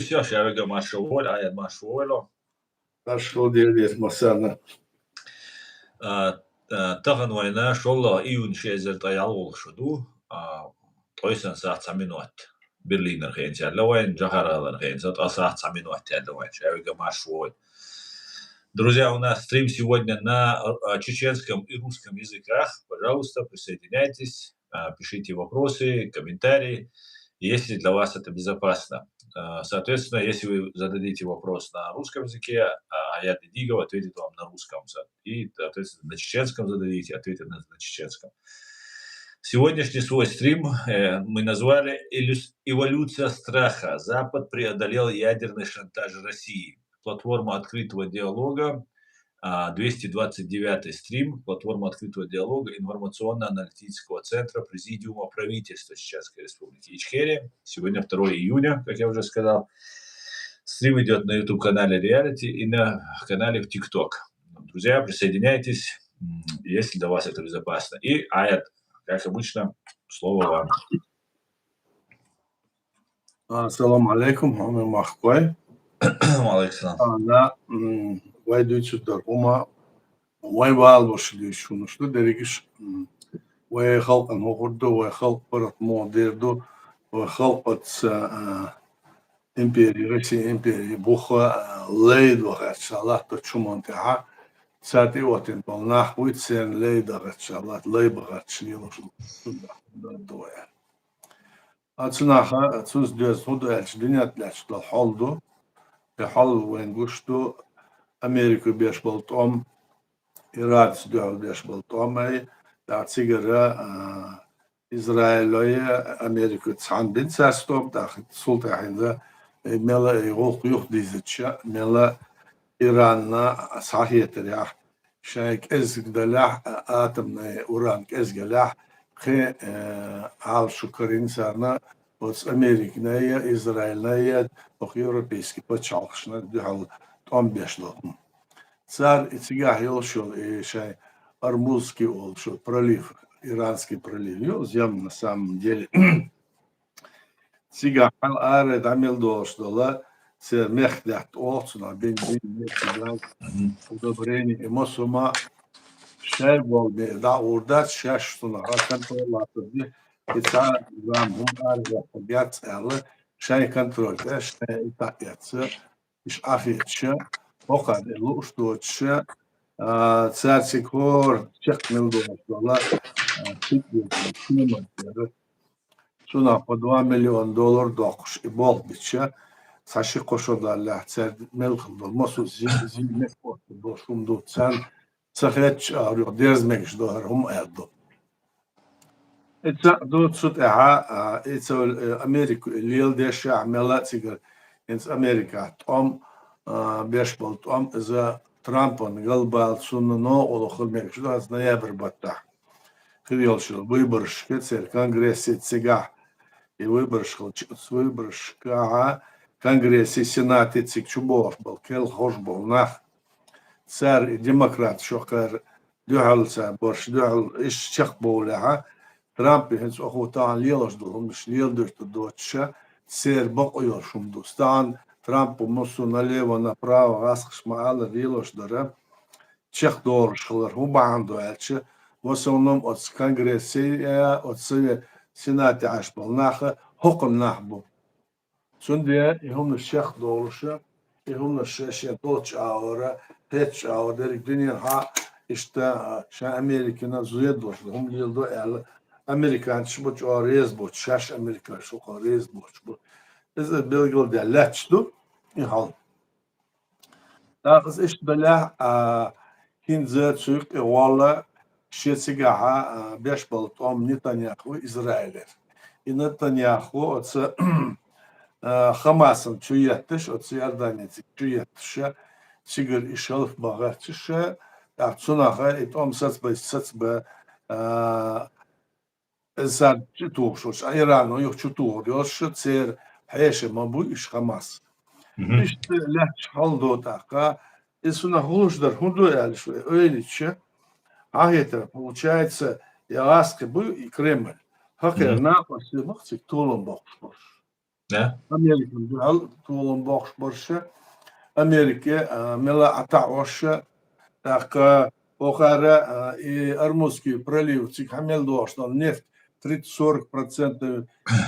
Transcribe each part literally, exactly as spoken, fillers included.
Всё, шаьрга маршо воль, Ӏаят маршо воль. Маршо дердер массарна. А, а, тахан вайна шоллагӀа июнь ши эзар ткъаь ялхлагӀа шу ду, а, ткъо саг сахьат цхьа минот. Берлинера хенца аьлла вайна, жахаралара хенца ткъа сахьат цхьа минот аьлла вайна. Шаьрга маршо воль. Друзья, у нас стрим сегодня на, а, чеченском и русском языках. Пожалуйста, присоединяйтесь, а, пишите вопросы, комментарии, если для вас это безопасно. А, соответственно, если вы зададите вопрос на русском языке, а, Аяд Идигов ответит вам на русском. И, соответственно, на чеченском зададите, ответит на, на чеченском. Сегодняшний свой стрим, э, мы назвали «Эволюция страха. Запад преодолел ядерный шантаж России». Платформа открытого диалога, а, двести двадцать девятый стрим, платформа открытого диалога информационно-аналитического центра Президиума правительства Чеченской Республики Ичкерия. Сегодня второе июня, как я уже сказал. Стрим идёт на YouTube-канале Реалити и на канале в TikTok. Друзья, присоединяйтесь, м, если для вас это безопасно. И Аяд, как обычно, слово вам. А, салам Ӏалайкум, хьона махкой. Ва Ӏалайкум салам. А, да, м, вай дуьйцур дар хӀума, вай валбаш дуьйцур хӀумаш ду, дерригаш, м, вай халкъан хӀухур ду, вай халкъ паргӀат мугӀ дер ду, вай халкъаца, а, импери, Россия импери буха, а, лай дахарча латтача хӀуман тӀехьа, цар тӀеоттина бола нах буй, церан лай дахарча латта, лай бахарча лелаш ду. Ду вай. А цу наха, цунца доьзна хӀун ду аьлча, дуьнен тӀа лаьтташ дола хьал ду. И хьал вайна гуш ду, Америка беш бола тӀом, Иранца дуьхьал беш бола тӀом ай, тӀаккха цигара, а, Израилой, Америка цхьаьна бина цаьрца тӀом, тӀаккха цул тӀехьенна, э, мел и гӀуллакх юха дийзача, мел Иранна схьахетарехь, шайн кӀезига далехь, а, атомный уран кӀезига ялехь, кхин, э, Ӏалашо карийна царна оцу Американай а, Израилнай а, оха европейский пачхьалкхашна дуьхьал тӀом беш долу хӀума. Цара и цигахь йолуш йолу и шайн Ормузский олуш йолу пролив, Иранский пролив ю, иза Йемен на самом деле. Цигахь хьал ара дӀа мел долуш дола, церан мехкдаьтта олу цунах, бензин, нефть, газ, удобрение, и массо а хӀума шаьрга болу бен дӀа а ур дац, шаьш цунах а контроль латтар ду, и цхьа грамм хӀума ара гӀоттаргьяц аьлла, шайн контроль тӀе, шайн и таӀ эцца, иша Ӏахеташа, хӀокхарна и лууш доцуша, а, цаьрца хӀора чекх мел долуш дола, а, цуьнан деза, цуьнан деза. Цунах по два миллиона доллар доккхуш и болх бича, цхьа ши-кхо шо даллехь, цаьрга мел хила долу, массо а зин, зин мегаш долуш хӀума ду, царна ца хеташ а, юха дерза мегаш ду хӀара хӀума аьлла ду. И цхьаъ ду цу тӀехьа, а, и ца, э, Америку и леладешшехь мелла а цигара, хӀинца Америкахь тӀом, а, беш болу тӀом, иза Трампан галбала цунна новкъарло хила мегаш ду хӀинца ноябрь баттахь хир йолуш йолу выборашка, церан конгрессе цигахь, и выбораш хилча, оцу выборашкахь конгрессе, сенате цига чу богӀуш болу, керла ховш болу нах, цара и демократаш кхара дуьхьал цара барш, дуьхьал иштта чекхбовлехьа, Трампе хӀинца оха тахана лелош долу хӀуманаш леладуьйтур доцуша, церан бакъо йолуш хӀума ду. Стагана Трампа массо а налево-направо гӀазкхаша ма-аллара лелош дара, чекхдолуш хилар хӀун бахьана ду аьлча, в основном оцу конгрессе а, оцу сове-, сенате Ӏаш болу наха хӀокхунна нах бу. Цундела и хӀуманаш чекхдолуша, и хӀуманаш шаьш шен долчу агӀора, кхеччу агӀора дерриг дуьненахьа иштта, а, шайн Америкина зоьдалуш ду, хӀума леладо аьлла, американцаш бу чӀогӀа реза боцуш, шаьш американцаш хӀокхо реза боцуш бу. Иза билгалдаьлла лаьтташ ду и хьал. ТӀаккха иза иштта далехь, а, хӀинца цу юккъе гӀолла шен цигахьа, а, беш болу тӀом Нетаньяху Израилера. И Нетаньяху оцу, а, Хамасана чу етташ, оцу Иорданецига чу етташа, цигара и шалф бан гӀерташа, тӀаккха цунаха и тӀом сацбай, сацба, а, Иза цара чу тухуш волуш, а Ирано юха чу тухур йолуш, церан хьеша ма буй уьш Хамас. Мгм. Иштта лаьтташ хьал ду тӀаккха, иза цунах хӀулуш дара, хӀун ду аьлла шуьга ойла йича, хьан хетара, получается, я гӀазкхи буй и Кремль. ХӀокхеран Мгм. накъостий бу-кх цига толам боккхуш болуш. Американ дуьхьал толам бохуш барша, Америка, а, мела а таӀоша, тӀаккха охара, а, и Ормузский пролив, цига хьамел дохуш долу нефть тридцать-сорок процентов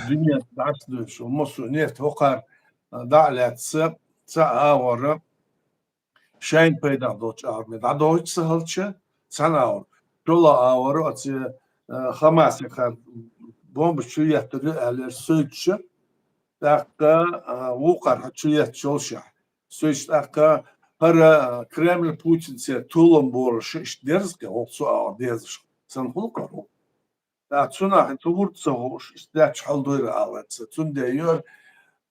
дуьнен дӀасадуьйш, массо нефть хӀокхара, а, дӀа а лаьцна, цхьа а агӀора, шайна пайдах долчу агӀор ме дӀадохуьйту ца хилча, цхьана агӀор. Чола агӀор оцу, э, Хамасехара бомбаш чу еттар ю аьлла суьйцуша, тӀаккха, а, вукхара чу етташ йолушехь. Суьйцуш тӀаккха хӀара, а, Кремль Путин церан толам болуш иштта дерза кхин, вокху цу агӀор дезаш. Сан хӀуллакх ву. ТӀаккха цунах ту вурд ца хууш, иштта даьчча хьал дойра алаца. Цундела йора,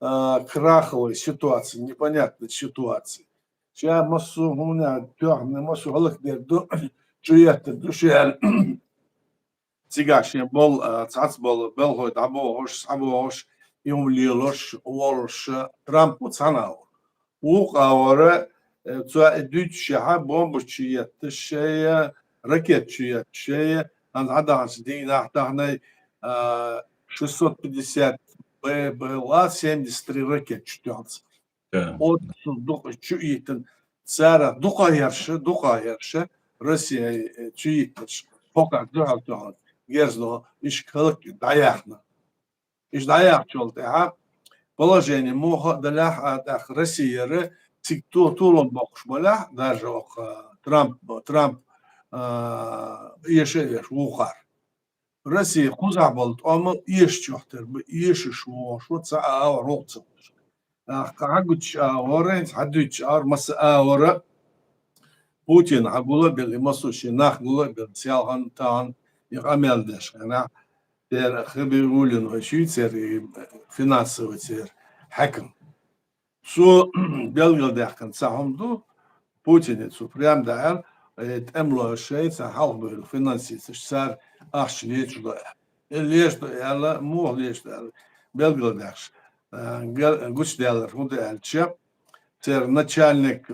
а, краховая ситуация, непонятная ситуация. Ша массо а хӀуна тоьхна, массо а хӀаллакдер ду, чу еттар ду ша аьлла. Цигахь шен болу, а, цхьацца болу белхой дӀабохуш, схьабохуш, и хӀума лелош, волуш, Трамп ву цхьана а ву. Вукху агӀора, э, цо и дуьйцушехьа, бомбаш чу етташ шайа, ракет чу етташ шайа, хӀанз хьадаханчу дийнахь даханай, а, шестьсот пятьдесят Б Б Л А семьдесят три ракет чу тоьхна цара. Да. Оццул дукха чу йиттина, цара дукха ярша, дукха ярша, Россия, э, чу йитташ, хӀокхара дуьхьал тоьхна, герзано, ишка хӀаллакдина дӀаяьхна. Иштта дӀаяьхчул тӀаьхьа положение муха а далахь, а, тӀаккха Россияра цига то-, толам боккхуш балахь, даже окху, а, Трамп, Трамп, а, эша а эша вукхара. Россия кхузахь болу тӀом а эшачух тера бу, эшаш вогӀуш ву, цхьа а агӀор воккха ца хуьлуш. ТӀаккха хьагучу агӀора, хьадуьйцучу агӀора, масса агӀора Путин хьагула а белла, и массо а шен нах гула а белла, селхана, тахана, и къамел деш хенахь, церан Хабибуллин вай шуьйцара и финансовый церан хьаькам. Цо белгалдаьккхина цхьа хӀума ду, Путине цо прям даьлла, э, тӀемалой шайца хьалхабевлла финансисташ цара ахча лечу до аьлла. Э, лечу до аьлла, муха лечу до аьлла, белгалдаьккхаш, э, га-, гучудаьллар хӀун ду аьлча, церан начальник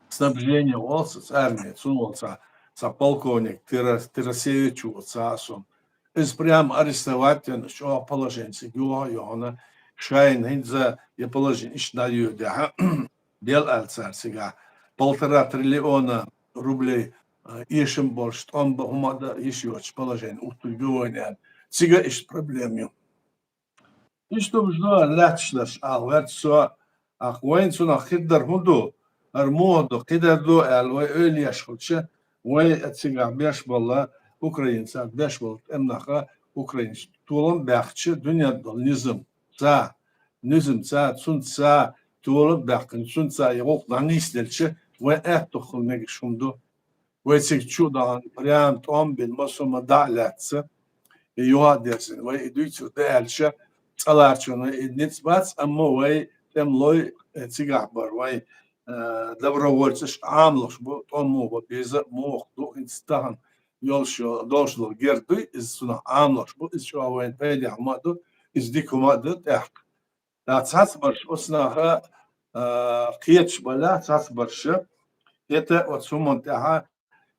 снабжения волу цу цӀарне, цунна волу цхьа, цхьа полковник Тира-, Тирасевич ву цхьа а сум. Иза прямо арестовать вина, чӀогӀа положение цига юха а йохана, шайна хӀинца я положение иштта дӀайоьдехьа, дел аьлла цара цигахь полтора триллиона рублей, а, эшам болуш, тӀом бан хӀума а дан йиш йоцуш положение уттур ю вайна аьлла. Цига иштта проблема ю. Иштта хӀумаш ду, лаьтташ дарш ала ваьлча со, ахь вайна цунах хир дар хӀун ду, хӀара муха ду, кхидар ду аьлла, вай ойла еш хилча, вай цигахь беш болла, украинцара беш болу тӀемнаха, украинцаш толам а баьккхича, дуьнен долу низам, ца, низам ца, цунца ца, толам а баьккхина, цунца и гӀуллакх дӀанийсделча, вай аьттух хила мегаш хӀума ду. Вай цига чу а дахана, прям тӀом бина, массо а ма дӀа а лаьцна, и юха а дерзина. Вай и дуьйцур ду аьлча, цӀа ларчунна вай и ницкъ бац, амма вай тӀемалой, э, цигахь бар, вай, э, добровольцаш Ӏамалуш бу, тӀом муха бан беза а, муха ду, хӀинца тахана йолуш йо-, долуш долу герга дуй, иза цунах Ӏамалуш бу, иза чӀогӀа вайна пайдехь хӀума а ду, иза дика хӀума а ду тӀаккха. ТӀаккха цхьацбарш оцу наха, а, кхеташ балахь, цхьацбарша, хӀета оцу хӀуманна тӀехьа,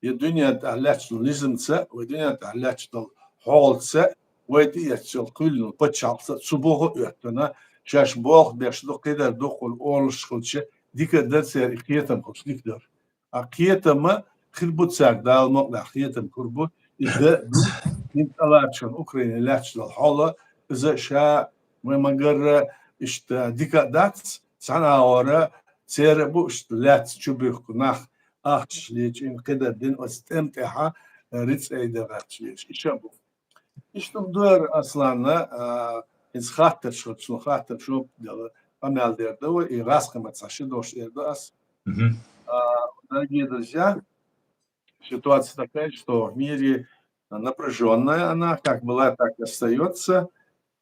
я дуьнен тӀехь лаьтташ долу низамца, вай дуьнен тӀехь лаьтташ долу хьолаца, вай тӀеэцначу кхоьллинчу пачхьалкхаца цу буху а оьттина, шаьш болх беш ду, кхидар ду, кхуьлу олуш хилча, дика а дара церан и кхетам хуьлуш дика дара. А кхетам хир бу цаьрга, Дала мукъ лахь, кхетам хир бу. Иза ду, хӀинца тӀаларчун Украине лаьтташ долу хьол, иза ша вай ма-гарра иштта дика а дац, цхьана агӀора церан а бу иштта лаьцна чубуьхку нах, ахчаш лечийна, кхидар дина оцу тӀем тӀехьа рицкъ айда гӀерташ леш. Иша а бу. Иштта ду-кх, Аслан, а, иза хаттарш, шуна хаттарш жоп дала, къамел дер ду вай, и гӀазкхи маттахь цхьа ши дош эр ду ас. Мгм. А, дорогие друзья, ситуация такая, что в мире напряжённая она, как была, так и остаётся.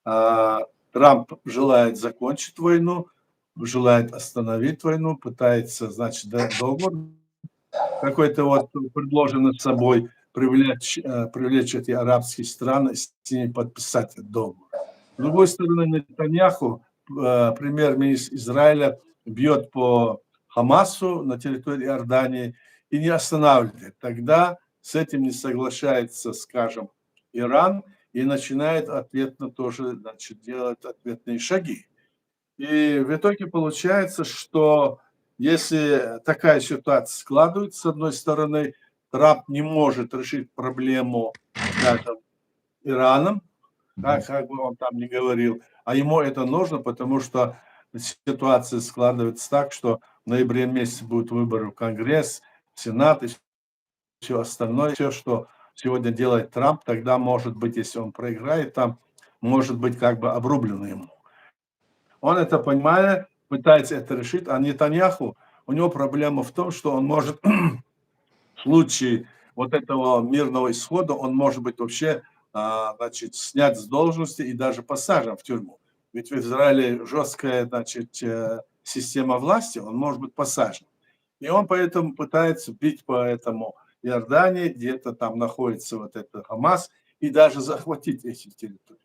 А, Трамп желает закончить войну, желает остановить войну, пытается, значит, до-, договор какой-то вот предложенный с собой привлечь, э, привлечь эти арабские страны, с ними подписать этот договор. С другой стороны, Нетаньяху, э, премьер-министр Израиля, бьёт по Хамасу на территории Иордании и не останавливает. Тогда с этим не соглашается, скажем, Иран, и начинает ответно тоже, значит, делать ответные шаги. И в итоге получается, что если такая ситуация складывается, с одной стороны, Трамп не может решить проблему, скажем, Ираном, как, как бы он там ни говорил, а ему это нужно, потому что ситуация складывается так, что в ноябре месяце будут выборы в Конгресс, в Сенат, и все остальное, все, что сегодня делает Трамп, тогда, может быть, если он проиграет, там может быть как бы обрублено ему. Он это понимая, пытается это решить, а Нетаньяху, у него проблема в том, что он может в случае вот этого мирного исхода, он может быть вообще, а, значит, снят с должности и даже посажен в тюрьму. Ведь в Израиле жесткая, значит, э, система власти, он может быть посажен. И он поэтому пытается бить по этому Иордании, где-то там находится вот это Хамас, и даже захватить эти территории.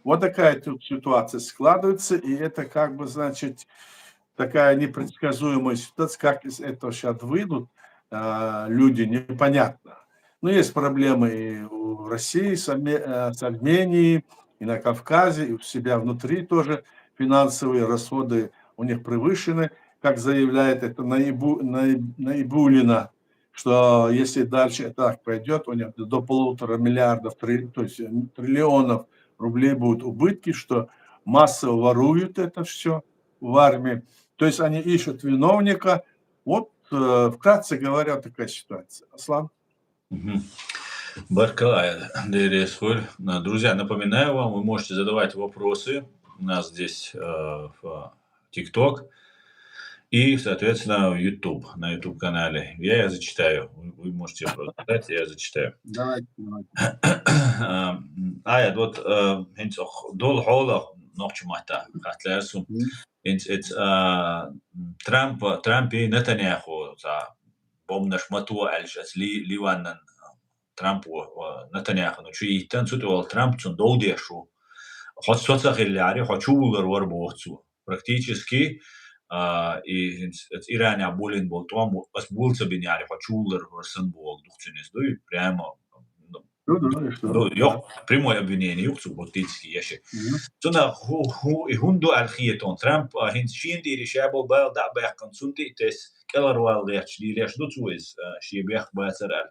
Вот такая тут ситуация складывается, и это как бы, значит, такая непредсказуемая ситуация, как из этого сейчас выйдут э, люди, непонятно. Но есть проблемы и у России с, Арме- э, с Арменией, и на Кавказе, и у себя внутри тоже финансовые расходы у них превышены, как заявляет это Наибу, Наиб, Наибулина, что если дальше это так пойдет, у них до полутора миллиардов, три- то есть э, триллионов рублей будут убытки, что массово воруют это все в армии. То есть они ищут виновника. Вот, э, вкратце говоря, такая ситуация. Аслан? Баркалла, Дерес Хуль. Друзья, напоминаю вам, вы можете задавать вопросы. У нас здесь э, в TikTok и, соответственно, в YouTube, на YouTube-канале. Я их зачитаю. Вы, вы можете просто задать, я зачитаю. Давайте, давайте. Ай, вот э, хӀинца долу хьолах нохча матта хатлаьрсу. ХӀинца эц Трамп, Трампи Нетаньяху ца бомбанаш ма то аьлча, ас Ли, Ливанан Трампо Нетаньяхуна чу йиттан, цу тӀе волу Трамп цунна дов деш ву. Хьо со ца хиллари, хьо чу вуллар вара боху цо. Практически а, и хӀинца Иранехь болийна болу тӀом ас була ца бина яри, хьо чу вуллар вара сан боху дух цуьнан дуй, прямо Ну, да, и что? Ну, йо, прямое обвинение юха цу фактически еши. Мгм. Цуна ху ху и хӀун ду аьлла хетон Трамп а, хӀинца шен дийри ша болу бала дӀа а баьккхина, цунна тӀе а тесна, кӀелхьарвала гӀерташ дийреш ду цо иза, а, шен бехк бацара аьлла.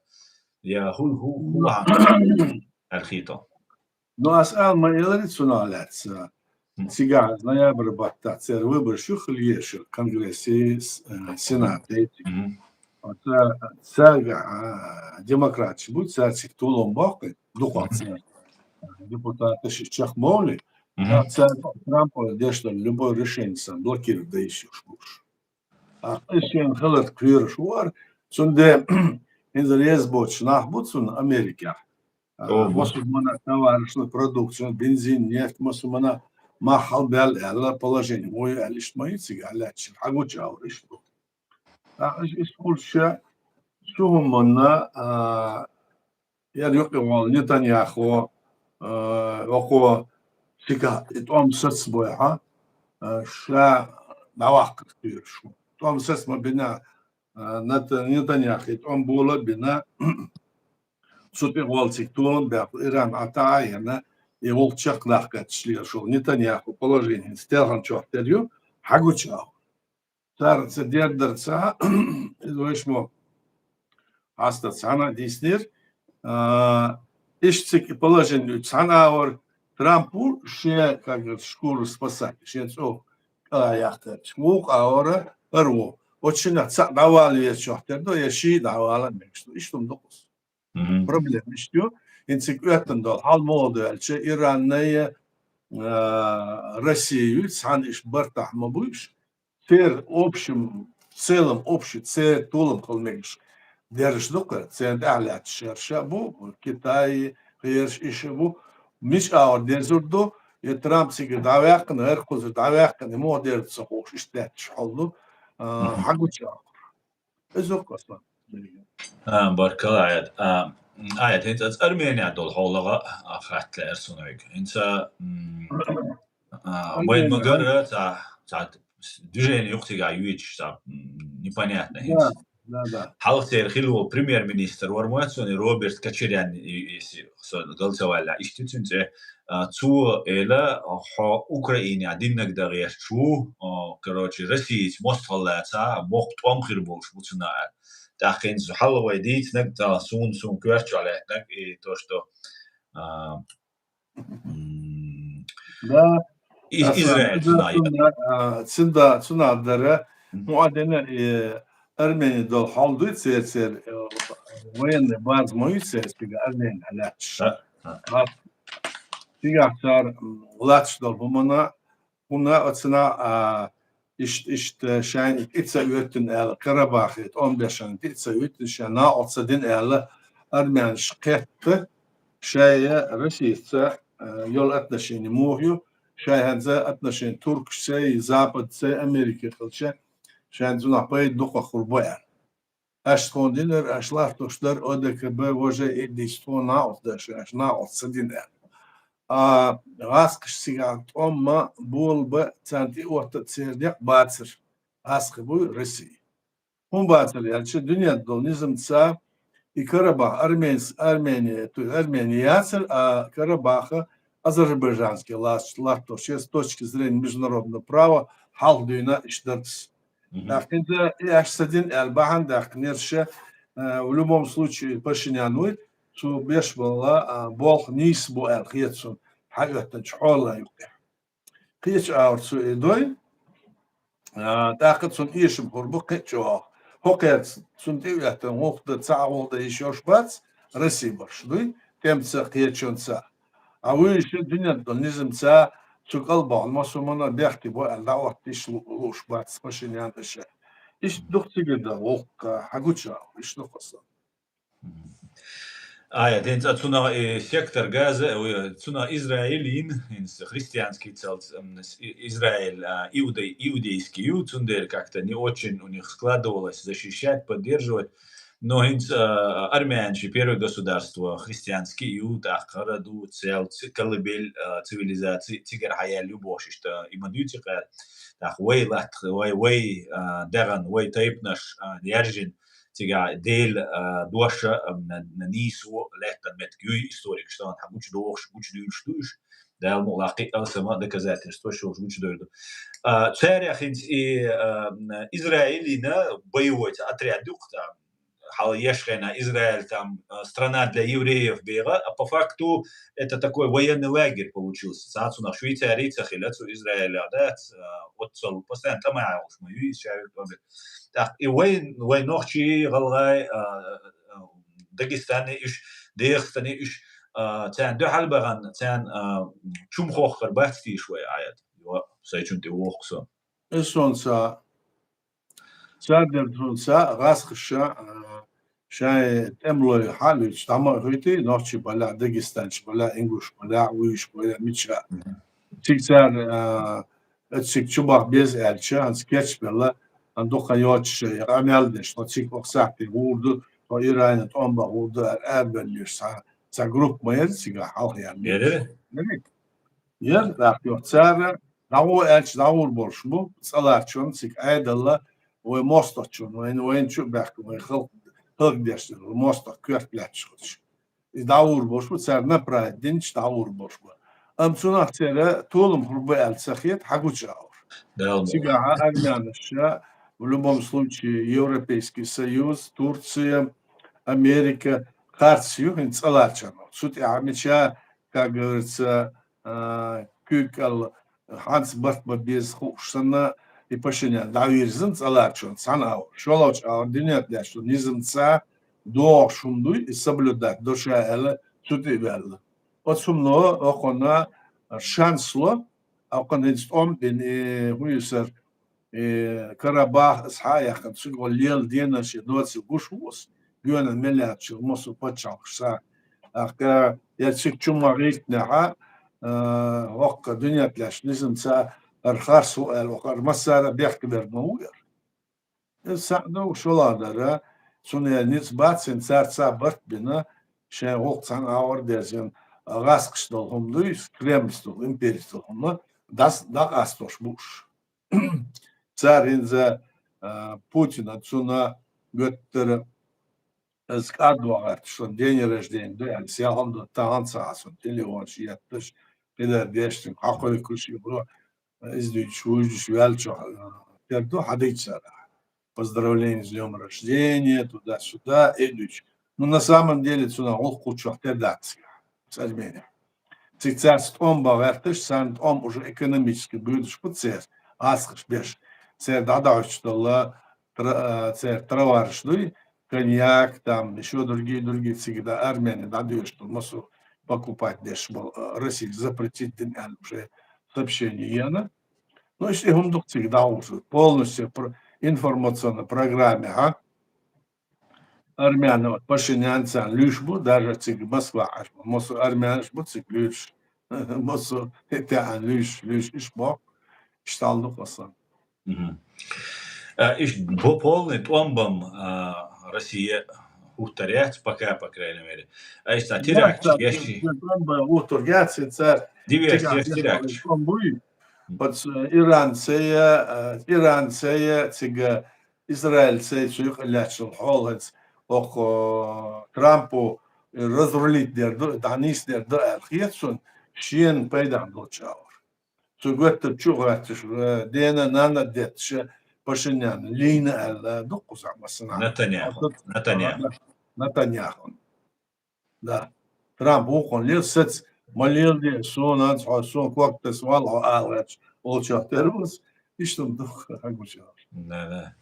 Я хӀу хӀу хӀу лахьа аьлла хетон. Ну, ас ала ма элари цунах лаьцна. Цигахь ноябрь баттахь церан выбораш ю хила езаш Конгрессе, с- э, Сенате. Мгм. Оцу цаьрга а, демократаш бу, цаьрца толам боккху, дукха церан депутаташ чекхбовлий. Мгм. Цаьрга Трампа деш долу любой решение сан блокировать дан йиш йолуш бу уьш. А кхин шен хиларх кхоьруш вара, цундела хӀинца реза боцуш нах бу цунна Америкехь. А, О, бу. Массо а мана товарашна продукция, бензин, нефть, массо а мана мах хьалабаьлла аьлла, положение вуй аьлла, иштта ма ю цига аьлла, аьлла, хьагучу агӀор иштта ду. А, иш- иштта хуьлуш ша, шу хӀуманна, а, яра юкъа волу Нетаньяху, а, вакхо цигахь и тӀом сацбойхьа, а, ша дӀаваккхар кхоьруш ву. ТӀом сац ма бина, а, Нета- Нетаньяху и тӀом бола а бина, цу тӀе гӀолла цига толам баьккхина, Иран Ӏа тӀе а йина, и гӀуллакх чекхдаккхийташ лелаш волу Нетаньяху положение хӀинца телхана чохь тера ю, хьагучу агӀор. Цара ца дердарца, иза вайша мо хьаста цхьаьна а дийцинера, а, иштта цига положение ю цхьана агӀор, Трамп ву шен, как говорится, шкуру спасать, шен цӀа кӀала яхтарча. Вукху агӀора хӀара ву. Оцу шиннах цхьаъ дӀавала везачохь тера ду, я ший дӀавала мегаш ду. Иштта хӀума ду кхуза. Мгм. Проблема иштта ю. ХӀинца цига оьттина долу хьал муха ду аьлча, Иран а, а, Россия ю, цхьаьна иштта бартахь ма бу уьш. Церан общем, в целом общий церан толам хила мегаш дерриш ду кхара. Церан тӀаьхьа лаьтташ шераш а бу, Китай, кхераш иша бу. Мича агӀор дерзур ду, я Трамп цига дӀаваьккхина, хӀара кхузара дӀаваьккхина, муха дерза ца хууш, иштта лаьтташ хьал ду, а, Мгм. хьагучу агӀор. Иза ю кхуза. А, баркалла, Аят. А, Аят, хӀинца аса Армения долу хьолах а хатта лаьара суна вайга. ХӀинца м, а, Армения. вайн магара ца, ца движение юкъа цигахь юьйцуш, ца м, непонятно Да. хӀинца. Да, да. Хьалха церан хилла волу премьер-министр вара ма цуьнан, Роберт Кочарян, и-, если со галцавалла, иштта цуьнан цӀе, а, цо эла, хьо Украинехь диннарг дан гӀерташ ву, а, короче, Россица мостагӀалла лаца, боккха тӀом хир болуш бу цунах аьлла. ТӀаккха хӀинца хьалха вай дийцинарг, цхьа суна, суна коьртачохь лаьттинарг, и то, что, а, м, Да. И-, Аса, Израиль цунах, цунах, а, цунда-, цунах дара, Мгм. ну, а дена, и Армени долу хьал дуй церан, церан, э, военный база ма ю церан, цига Армени лаьтташ. А, а. А, цигахь цара, м, лаьтташ долу хӀумана, хӀунда оцунах, а, иштта, иштта шайна тӀе ца оьттина аьлла, Карабахе тӀом бешан тӀе ца оьттина, шайн накъост ца дина аьлла, армянаш кхетта, шайн Россица, а, йолу отношени муха ю, шайн хӀинца отношени туркашцай, западцай, Америкехь хилча, шайн цунах пайда дукха хур бу аьлла. Аша тхуна динарг, аша латтош дарг, О Д К Б, вожа, и дийца тхуна накъост даш, аша накъост ца дина аьлла. А, гӀаскхаш цигахь тӀом ма болу бан, царна тӀе а отта церан некъ бацара. ГӀаскхи буй Россия. ХӀун бацара аьлча, дуьнен долу низамца и Карабах Арменс-, Армения, ту-, Армения яцара, а Карабаха азербайджанский лац-, латтош яра с точки зрения международного права, хьалха дуьйна иштта дара. Мгм. ТӀаккха хӀинца и аша ца дина аьлла бахьана даьккхинера ша, а, в любом случае Пашинян вуй, цо беш болу, а, болх нийса бу аьлла хета суна, хьаоьттинчу хьолан юкъахь. Кхечу агӀор цо и дой, а, тӀаккха цунна эшам хур бу кхин а чӀогӀа. ХӀокхаьрца цунна тӀе а оьттина, гӀуллакх дан, цхьа а гӀуллакх дан йиш йолуш бац, Россия барш дуй, тӀемца а, кхечунца а. А вуьйша дуьнен долу низамца цу кӀалбахна массо а мана бехке бу аьлла, дӀаоттийша лу-, лууш бац Пашинян аша. Иштта дукха цига дан гӀуллакх хьагуча, иштта дукха сан. Мгм. А, я, тӀе цунах, э, сектор Газа, э, цунах Израиль йина, хӀинца христианский цалц, м, с-, И-, Израиль, а, иудей-, иудейский ю, цундела как-то не очень у них складывалось защищать, поддерживать. Но хӀинца, а, армянаш первое государство христианский ю, тӀаккха хӀара ду, цел ци-, колыбель, а, цивилизации, цигара хьаяьлла ю бохуш, иштта, и ма дуьйцу кхара. ТӀаккха вай латт-, вай, вай, а, дегӀан, вай тайпанаш, а, яьржина, цигахь Делан, а, дош а, ам, на, на нийсо лаьттан меттиг юй, историкаш тахана хьан гучудохуш, гучудуьйлуш ду уьш. Дала мукъалахь кхин а алсама доказательстваш йолуш гучудойр ду. А, царех хӀинца и, а, м, Израиль йина боевой цхьа отряд ю-кх там, хьала еш хенахь Израиль там, а, страна для евреев бегӀа, а по факту это такой военный лагерь получился. Цхьа цунах Швейцарий ца хила, цу Израилехь дац, а, оццул постоянно тӀамехь йолуш ма ю иза шаьрга тӀом. ТӀаккха и вайн, вайн нохчий, гӀалгӀай, а, а, Дагестане уьш, Дегестане уьш, а, царна дуьхьал бахана, царна, а, чу ма хохкар бац тийша вай Ӏаьда? Йо, сайчунна тӀе вохку со. Иза сонца, цардерг сонца, гӀаскхаша, а, шайн тӀемалой хьалуьйцуш, дӀа ма а хӀуьйтий, нохчий балехь, дагестанчий балехь, ингуш балехь, вуьйш балехь, мича. Мгм. Цига цара, а, цига чу баха беза аьлча, хӀанз кечбелла, хӀан дукха йоцуш, я къамел деш, тхо цига окху сахьте гӀур ду, тхо Иране тӀом бан гӀур ду, аьлла, арабевллера цхьа, цхьа группа ма яра цигахь хьалха яьлла. Яра? Яра. Яра, тӀаккха юха цара, дӀагӀо аьлча, дӀагӀур болуш бу, цӀа ларчонна цига Ӏедалла, вай мостагӀчунна, вайна, вайна чу а баьхкина, вай халкъ, халкъ деш дара, вай мостагӀ коьрта лаьтташ хуьлуш. И дӀагӀур болуш бу, цара направить динчу дӀагӀур болуш бу. Амма цунах церан толам хур бу аьлла ца хета, хьагучу агӀор. Дала мукъ лахь. Цигахь армянаш, в любом случае, Европейский Союз, Турция, Америка харц ю хӀинца цӀа ларчарна. Цу тӀехь мича, как говорится, а, куьйга кӀел хьанца барт бан беза хууш санна, и Пашинян дӀавирзина цӀа ларчунна цхьана агӀор. ШолгӀачу агӀор дуьнен тӀехь лаьттачу низамца догӀуш хӀума дуй, и соблюдать до ша аьлла, цу тӀе а ваьлла. Оцу хӀумано окхунна шанс ло, окхунна хӀинца тӀом бина, и хӀун ю сара, и Карабах аса хьа а яьккхина, цуьнга лела денаш я доций гуш ву аса, гоьнан мел яьлча массо а пачхьалкхаш схьа. ТӀаккха, я цига чу ма гӀиртинехь, а, хӀокху дуьнен тӀехь лаьттачу низамца хӀара харц ву аьлла, хӀара массара а бехке верг ма ву хӀара. Иза схьа а ду, шолгӀа дара, цунна я ницкъ бац, хӀинца цара цхьа барт бина, шайн гӀуллакх цхьана агӀор дерзина, гӀаскхаш долу хӀума дуй, Кремльс долу, империс долу хӀума, дас-, дӀакъастош бу уьш. Цара хӀинца, а, Путина, цунна, гуттара, аз кӀад вагӀарта, шун день рождения ду аьлла, сехьам ду, тахан ца хьа сон телефон шу етташ, кхидар деш, хьакхойкуш, и бро, из дуьйцуш, вуждуш, ваьлча, тер ду, хьадийцар. Поздравление с днём рождения, туда-сюда, и дуьйцуш. Ну, на самом деле, цунах гӀуллакх кхуччох тер дац, цӀармене. Цига цаьрца тӀом бан гӀерташ, царна тӀом уже экономически буьйлуш бу церан, асхаш беш. Церан дӀадахьуьйтуш долла, тра-, а, церан товараш дуй, коньяк, там, ещё другие, другие цига да, армяне дӀадоьшуш долла, массо покупать деш болу, а, Россия запретить дина аьлла уже сообщение яна. Ну, иштта и хӀума ду-кх цига дӀахьуш, полностью про-, информационный программе, хьа? Армяне, вот, Пашинян царна луьйш бу, даже цига Москва Ӏаш бу. Массо армянаш бу цига луьйш. Массо хӀетаьӀан луьйш, луьйш, иш боху, иш талла ду хасан. Мгм. А, иш бо-, полный тӀом бан, а, Россия хӀуттар яц, пока, по крайней мере. А иш ца теракт еш. ТӀом бан хӀуттар яц, цар диверсия, теракт. ТӀом буй. Пац-, Иран цая, а, Иран цая, цига Израиль цай цу юкъа лаьтташ хьолац, окху Трампу разрулить дер ду, дӀанийс дер ду аьлла хета цунна, шена пайдах долчу агӀор. Цу гоьттар чу гӀоьрташ, э, дена, нана детташ, Пашинян лийна аьлла, дуккхузахь массанахь. Натаньяху. Натаньяху. Натаньяху. Да. Трамп вукхун лел сац, ма лел де, сона, хьо, сона ког тас вал, хьо ала гӀерташ, олчох тера вац, иштта ма ду, хьагуча. Да, да.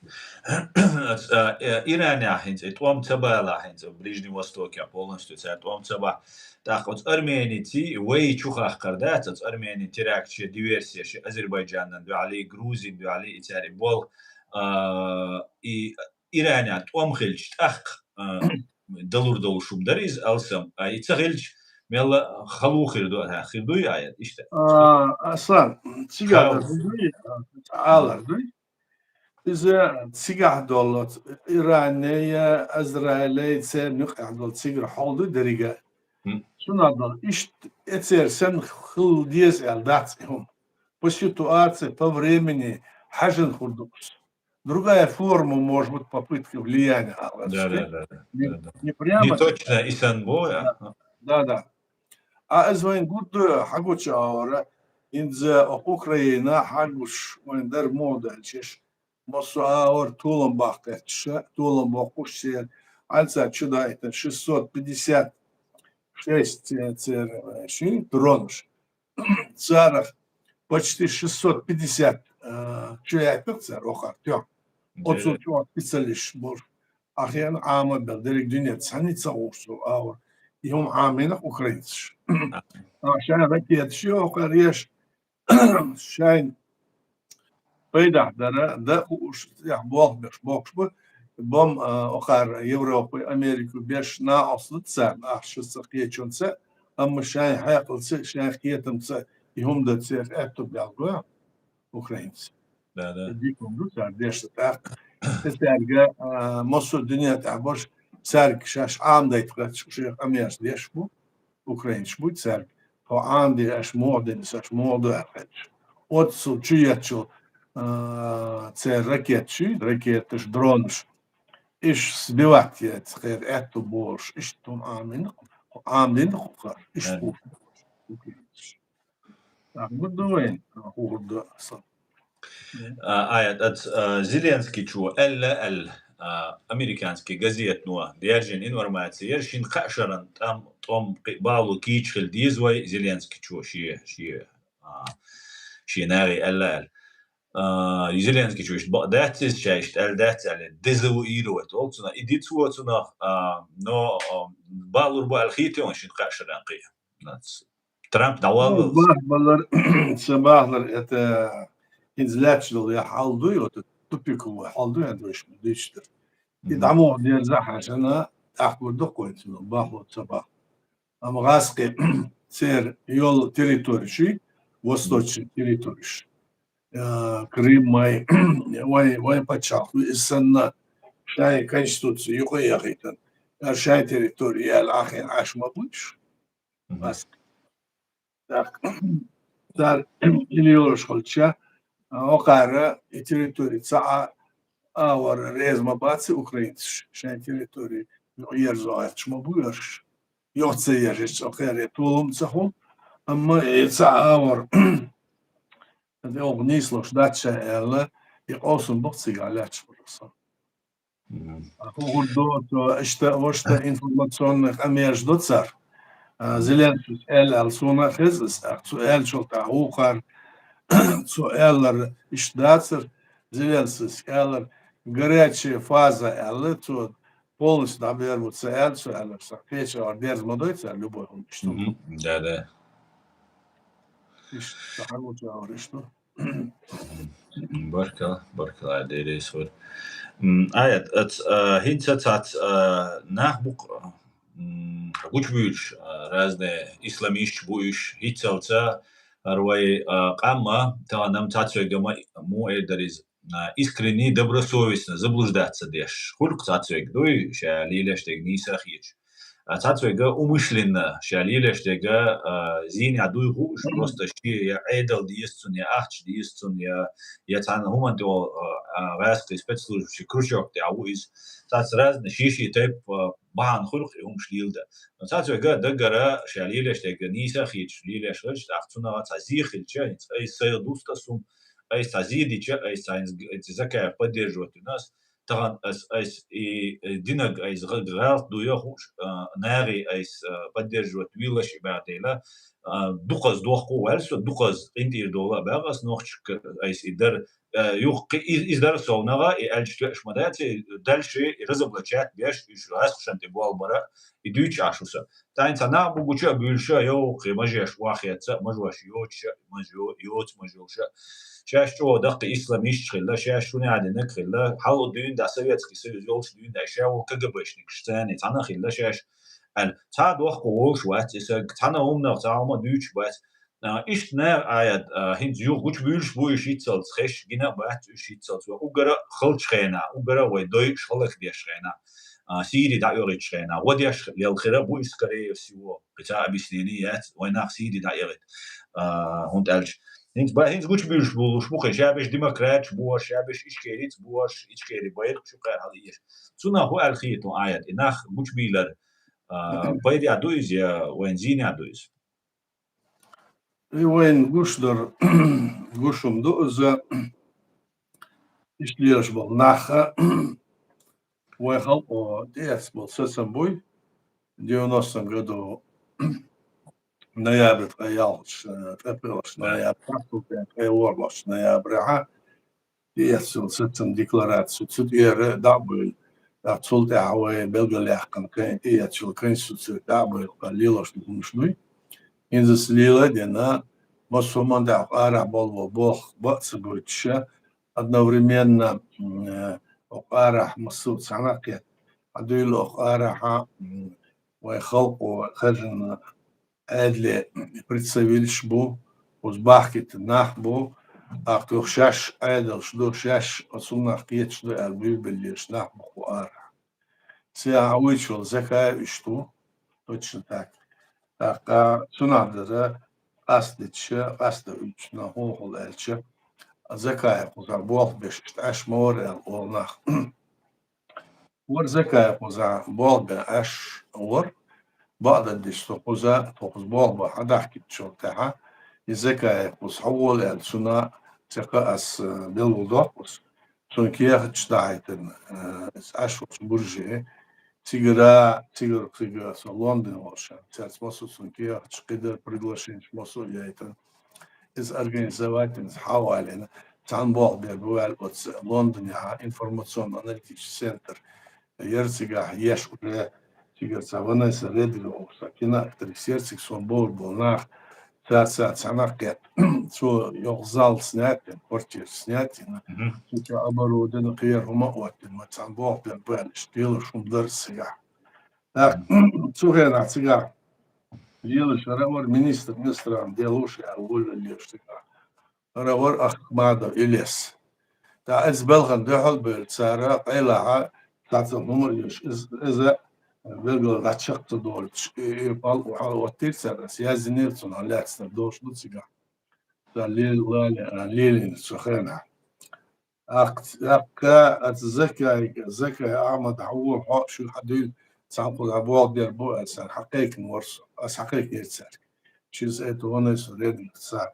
А, э, Иранехь хӀинца, и тӀом ца бала хӀинца, Ближний Востокехь полностью цара тӀом ца бахь. ТӀаккха оцу армянций вай чу хахкар дац, оцу армянций теракташ, диверсияш, Азербайджанан дуьхьал, Грузин дуьхьал, и цара и бол, а, и Иранехь тӀом хилча, тӀаккха, а, далур долуш хӀума дара иза алсам, а и ца хилча, мелла хала хир ду, а, хир дуй, а, иштта. А, Асан, цигахь дар дуй, а, алар дуй. Иза цигахь долу, Иранея, Израилей, церан юкъахь долу цигара хьол дуй деррига. Мгм. Цунах долу, иштта эцеран санна хила деза аьлла дац и хӀума. По ситуации, по времени хьажан хир ду иза. Другая форма, может быть, попытка влияния, а, да, да, да, да, не, да, да, не прямо. Не точно и сан бу, а? Да, да, да. А иза вайн гурду хьагуча агӀора, инза окху Украина хьагуш вайн дар муха даьлчаш, массо а агӀор толам баккхеташ, толам боккхуш церан, Ӏалца чу даийтина шестьсот пятьдесят шесть церан, э, ши дронаш. Царах почти шестьсот пятьдесят, а, чу яьккхира цара охар тӀехь. Оцу чохь специалисташ болуш. Ахьенна Ӏама бел дерриг дуьнен цхьаьнний ца гӀуш цо агӀор. И хӀума Ӏамийнах украинцаш. А шайн ракеташ йохар еш, шайн пайдах дара, да хууш, тӀехь болх беш боккхуш бу. Бом, а, охар Европа, Америка беш накъост ду царна, ахча ца кхечунца, амма шайн хьекъалца, шайн кхетамца и хӀума дан церан аьтту бел го украинца. Да, да. Дика хӀума ду цара деш тӀаккха. И цаьрга, а, массо а дуьнен тӀехь болуш, цаьрга шаьш Ӏамадайта гӀерташ, шех къамеш деш бу, украинцаш бу цаьрга. Тхо Ӏамаде аша муха дина, аша муха ду аьлла. Оццул чу еттачул, а, церан ракеташ, ракеташ, дронаш. Иш сбивать яц, кхера аьтту болуш, иштта хӀума Ӏамийна, Ӏамадина кху кхар, иштта хӀума. ТӀаккха гур ду вайн, хӀун гур ду аса. А, ай, оц, а, Зеленскийчо аьлла, аьлла, а, американский газетано даьржина информаци яра, шина-кхаа шаран тӀом, тӀом кхи-, балу кийча хила деза вай Зеленскийчо шен, шен, а, шен нахе аьлла, аьлла. А, Зеленскийчо иштта бакъ дац иза, ша иштта аьлла дац аьлла, дезавуировать олу цунах. И ди цо цунах, а, но, а, балур бу аьлла хийтий хьуна шина-кхаа шаран кхин? Нац. Трамп дӀаваллалц. Ну, бахбалар, ца бахлар, это, хӀинца лаьтташ долу я хьал дуй, вот, тупиковый хьал дуй, я дуйш, дуьйцуш дара. И дӀа муха дерза хьаьжна, тӀаккха гур ду кхойца, бахло ца бахло. Амма гӀаскхи церан йолу территориш, восточный территориш, а, Крым, вай, вай, вай пачхьалкх, иза санна, шайн конституци юкъа яхийтина, шайн территори яьлла Ӏахийна Ӏаш ма бу уьш. Мгм. Ас. Так. Цара или йолуш хилча, а, окхара и территори ца Ӏа, Агӏор реза ма бац украинцаш шайн территори юкъ ерзо гӏерташ ма бу ерш. Йоццо ерзаш цӏакхаре толам ца хул, амма и ца агӏор оха нийслуш дац ша аьлла, и къовсам бакъ цига лаьтташ бара со. Мгм. А хӀу хурдо, то иштта, вешта информационный къамеш до цар. А, Зеленскийс аьлла, аьлла сона хеза, а, цо аьллачул тӀехьа вукхар, цо аьллар иштта дацар, Зеленскийс аьллар, горячая фаза аьлла, цо полностью дӀабер бу ца аьлла, цо аьллар, са печь ар дерз ма дой цар, любой хӀума иштта. Мгм. Да, да. Иштта хьалуча ар иштта. Баркалла, баркалла, Дерес вар. М, Аят, ац, а, хӀинца цац, а, нах букъ, м, гучбуьйлуш, а, разные исламисташ бу уьш, хӀинцалца, ар вай, а, къамма, тагӀанам цацвега ма, му эр дар из, а, искренний, добросовестно, заблуждаться деш. Хулк цацвег дуй, ша лилеш дег нийса хечу. А цацвега умышленно, ша лилеш дега, а, зийна дуй гуш, просто ши я Ӏедал деза цун, я ахча деза цун, я, я цхьана хӀуман тӀе, а, а, гӀаскхи спецслужбачи крючок тӀе а ву иза. Цац разный ши-ши тайп, а, бахьана хуьлу и хӀумаш лийла дан. Но цацвега даггара, ша лилеш дега нийса хеташ, лилеш хилча, тӀаккха цунагӀа цхьа зе хилча, хӀинца айса сайх дуста сум, айса цхьа зе дича, айса цхьа хӀинца г-, Закаев поддерживать вина ас, тахана ас, айс и, э, динаг айс гъ-, гӀалат дуя хууш, а, нагӀи айс, а, поддерживать виллаш и баьгӀ дела, а, дукхаз дохку ваьлла со, дукхаз къинтӀера дола а баьгӀ ас нохчик айс и дар, а, юх кхи-, и, из дар совнагӀа, и аьлча тоьаш ма дац, и дальше и разоблачать беш, уьш гӀаскхашан тӀе болх бара, и дуьйцу Ӏаш уса. Тайна цхьа нах бу гуча а буьйлуша, йовхъе мажеш охьеца, мажош йоцуша, мажо-, йоцу мажолша. Шаьш чӀогӀа даккхи исламисташ хилла, шаьш шуна динаг хилла, хьалха дуьйна да Советский Союз йолуш дуьйна да, ша ву КГБшникаш царна цхьана хилла шаьш. Аьлла, цхьа дохко волуш вац и саг, цхьана хӀуманах цхьа хӀума дуьйцуш бац. А, иштта нагӀа Аят, а, хӀинца юха гучу буьйлуш бу уьш хӀинцалц, хеш гина а бац уьш хӀинцалц. Вай уггара халчу хенахь, уггара вай дойуш хӀаллакдеш хенахь, а, Сири дӀаоьгӀучу хенахь, гӀо деш лелхира бу и, скорее всего. Кхин цхьа объяснение яц, вай нах Сири дӀаоьгӀийта, а, хӀунда аьлча. ХӀинца ба-, хӀинца гучу буьйлуш болуш бу, кхин ша беш демократаш бу, ша беш ичкерийца бу, ичкери байракх шу кхаьра хьала еш. Цунах хӀу аьлла хету Аят, и нах гучу бийлар, а, пайда ду иза, я вайн зийна ду иза? И вайн гуш дар, гуш хӀума ду иза, иштта лелаш болу нах, вай халкъо тӀеэцна болу сацам буй, девяностом году ноябрь ткъе ялхалгӀачу, ткъе пхоьалгӀачу ноябрь, ткъе ворхӀалгӀачу ноябрехьа, тӀеэцна йолу сацам декларацию, цу тӀера дӀа а бевлла, тӀаккха цул тӀаьхьа вай билгалъяьккхина кон-, тӀеэцна йолу Конституци дӀа а бевлла, лелош ду хӀумаш дуй. ХӀинца ас лела а дина, массо а хӀуманна тӀехь арахь болу болх баъ ца гойтуша, одновременно, м, э, окху арахь массо а цхьаьна а кхетта, хьан дуьйла окху арахьа, м, вайн халкъо хаьржина Ӏедале представителш бу, оцу бахкийтина нах бу, тӀаккха юха шаьш Ӏедалш ду, шаьш оцунах кхеташ ду аьлла буьйрабеллераш нах бу кху арахь. Цигахь вуьйцуш волу Закаев иштта ву, точно так. ТӀаккха цунах дара къастдича, къастда уьйцуш нах хӀун хила аьлча, Закаев кхузахь болх беш иштта Ӏаш ма вара аьлла олу нах. Вара Закаев кхузахь болх бен Ӏаш вара, бакъдерг дича, со кхуза, тхо кхуза болх бан хьадахкийтучул тӀаьхьа, и Закаев кхуза хьавола аьлла, цунна цхьа ас, э, белгалдоккху ас. Цунна кехаташ дахьийтина, э, иза Ӏаш волчу бурже, цигара, цигара, цигара со Лондоне волуш, цаьрца массо а цунна кехаташ, кхидара приглашенеш массо а яйтина. Иза организовать йина, иза хьавалийна, цхьаьна болх бер бу ваьлла оцу Лондонехь информационно-аналитический центр. Яра цигахь еш уже, цигара цхьа Ванесса Редграф, цхьа киноактриса яра цига, сон бовр болу нах, цаьрца цхьаьна кхетта. Цо йоккха зал снять йина, квартира снять йина. Мгм. Цу чу оборудование, кхера хӀума а оттина, ма цхьаьна болх бер бу аьлла, иштта лелаш хӀума дара цигахь. ТӀаккха цу хенахь цигахь лелаш хӀара а вара министр иностранных дел ву ша аьлла, волавелла лелаш цигахь. ХӀара а вара Ахмадов Илес. ТӀаккха иза белхана дуьхьал а бевлла, цара къайлахьа цхьацца хӀума а лелаш, иза, иза билггала дӀачекх ца долуьйтуш, и, и пал а хьалаоттийра цара, ас яздинера цунах лаьцнарг долуш ду цигахь. Цара лела-, лела-, лелийна цу хенахь. Аккха, аккха, аса Закай, Закай Ахьмад хьавола хьо, шу хьадуьйла, цхьан кхуза болх бер бу, аса хьакхайкина вар со, аса хьакхайкинера цаьрга. Через это он и со редакция.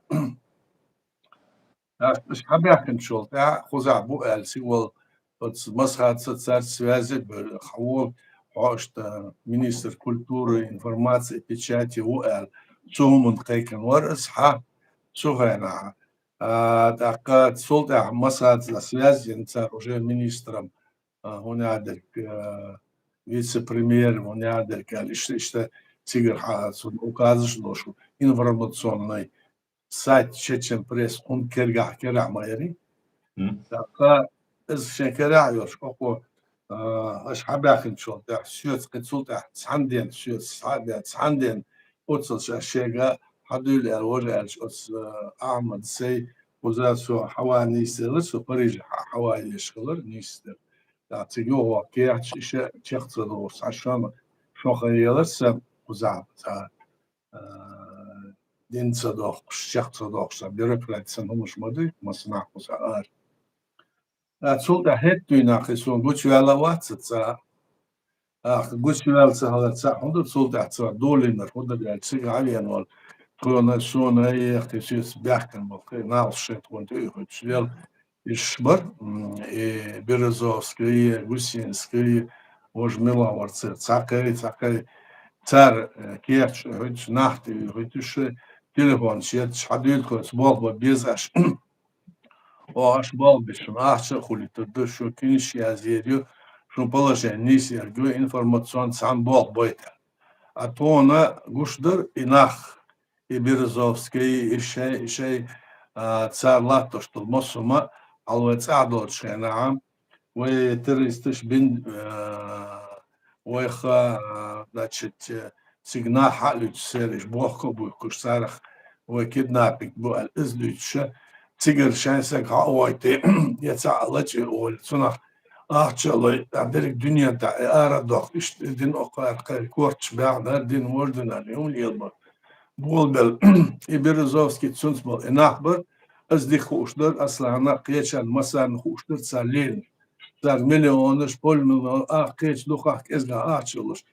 Аш хьабаьхкинчул тӀехьа кхузахь бу аьлла, сигвол оцу Масхадца цаьрца связи бер хьавола хьо, иштта министр культуры, информации и печати ву аьлла, цу хӀуманна кхайкина вар аса хьа, цу хенахь. А, тӀаккха цул тӀаьхьа Масхадца связь йина цара уже министром, а, хӀун яхьа дерг, а, вице-премьер, хӀун яхьа дерг аьлла, иштта, иштта цигара хьа, цунна указаш долуш ву, информационный сайт Чечен Пресс, хӀунда кергахь, керахь ма яри. Мгм. ТӀаккха иза шен керахь йолуш, оха, а, аша хьабаьхкинчул тӀаьхьа, соьца кхин цул тӀаьхьа цхьана ден, соьца схьа а бен, цхьана ден, оццул ша шега хьадуьйла аьлла, важа аьлча, оцу, а, Ахьмад Сай, кхуза со хьава нийсделла, со Париже хьа-, хьава еш хилар, нийсделла. ТӀаккха цига юха кехаташ иша чекх ца догӀуш, цхьа шома, шо хан елар сан кхузахь, цхьа, а, дин ца дохкуш, чекх ца дохкуш, цхьа бюрократи сан хӀумаш ма дуй, массанахь кхузахь ара. А, цул тӀаьхьа хӀетта дуьйна кхин суна гучуваьлла а вац ца. Ахьа гучуваьлла ца хилар ца хӀун ду, цул тӀаьхьа ца долийнарг хӀун ду аьлча, цига хьавеана волу, тхуна, суна, а, кхин соьца баьхкина болу, кхин налхаш шайн тхуна тӀе а хӀуьттуш лела, иш бара, м, и Березовский, Гусинский, важа мила вара цара, цхьа кхай, цхьа кхай, цара, э, кехаташ а хӀуьттуш, нах тӀе а хӀуьттуш, телефонаш етташ, хьадуьйла тхоьца болх бан беза аша. О, аша болх беш, шуна ахча а хуьлуьйтур ду, шун кинаш язйийр ю, шун положение нийсъяр ю, информационно цхьаьна болх бойта. А тхуна гуш дара и нах, и Березовский, и шай, и шай, а, цара латтош долу массо а хӀума, хьал вай цӀахь долчу хенахь, вай террористаш бин, а, вайх, а, значит, э, цига нах хьа а луьйчу церан, иш бохко а буьйхкуш, царах вай киднапинг бу аьлла, иза луьйчуша, цигара шайн саг хьа а вайтий, я цхьаъ а лачкъий олий, цунах ахча а лой, а дерриг дуьнен тӀехь и ара а дохку, иштта и дина оккхара кхайра корташ баьхна, дина вождина аьлла, хӀума лелабо. Болабелла, и Березовский цунца болу, и нах бара, аса дика хууш дара, Аслана, кхечарна, массарна хууш дара цара лелийнарг. Цара миллионаш, полмиллион, ах, кхечу дукхах кӀезга ахча а луш.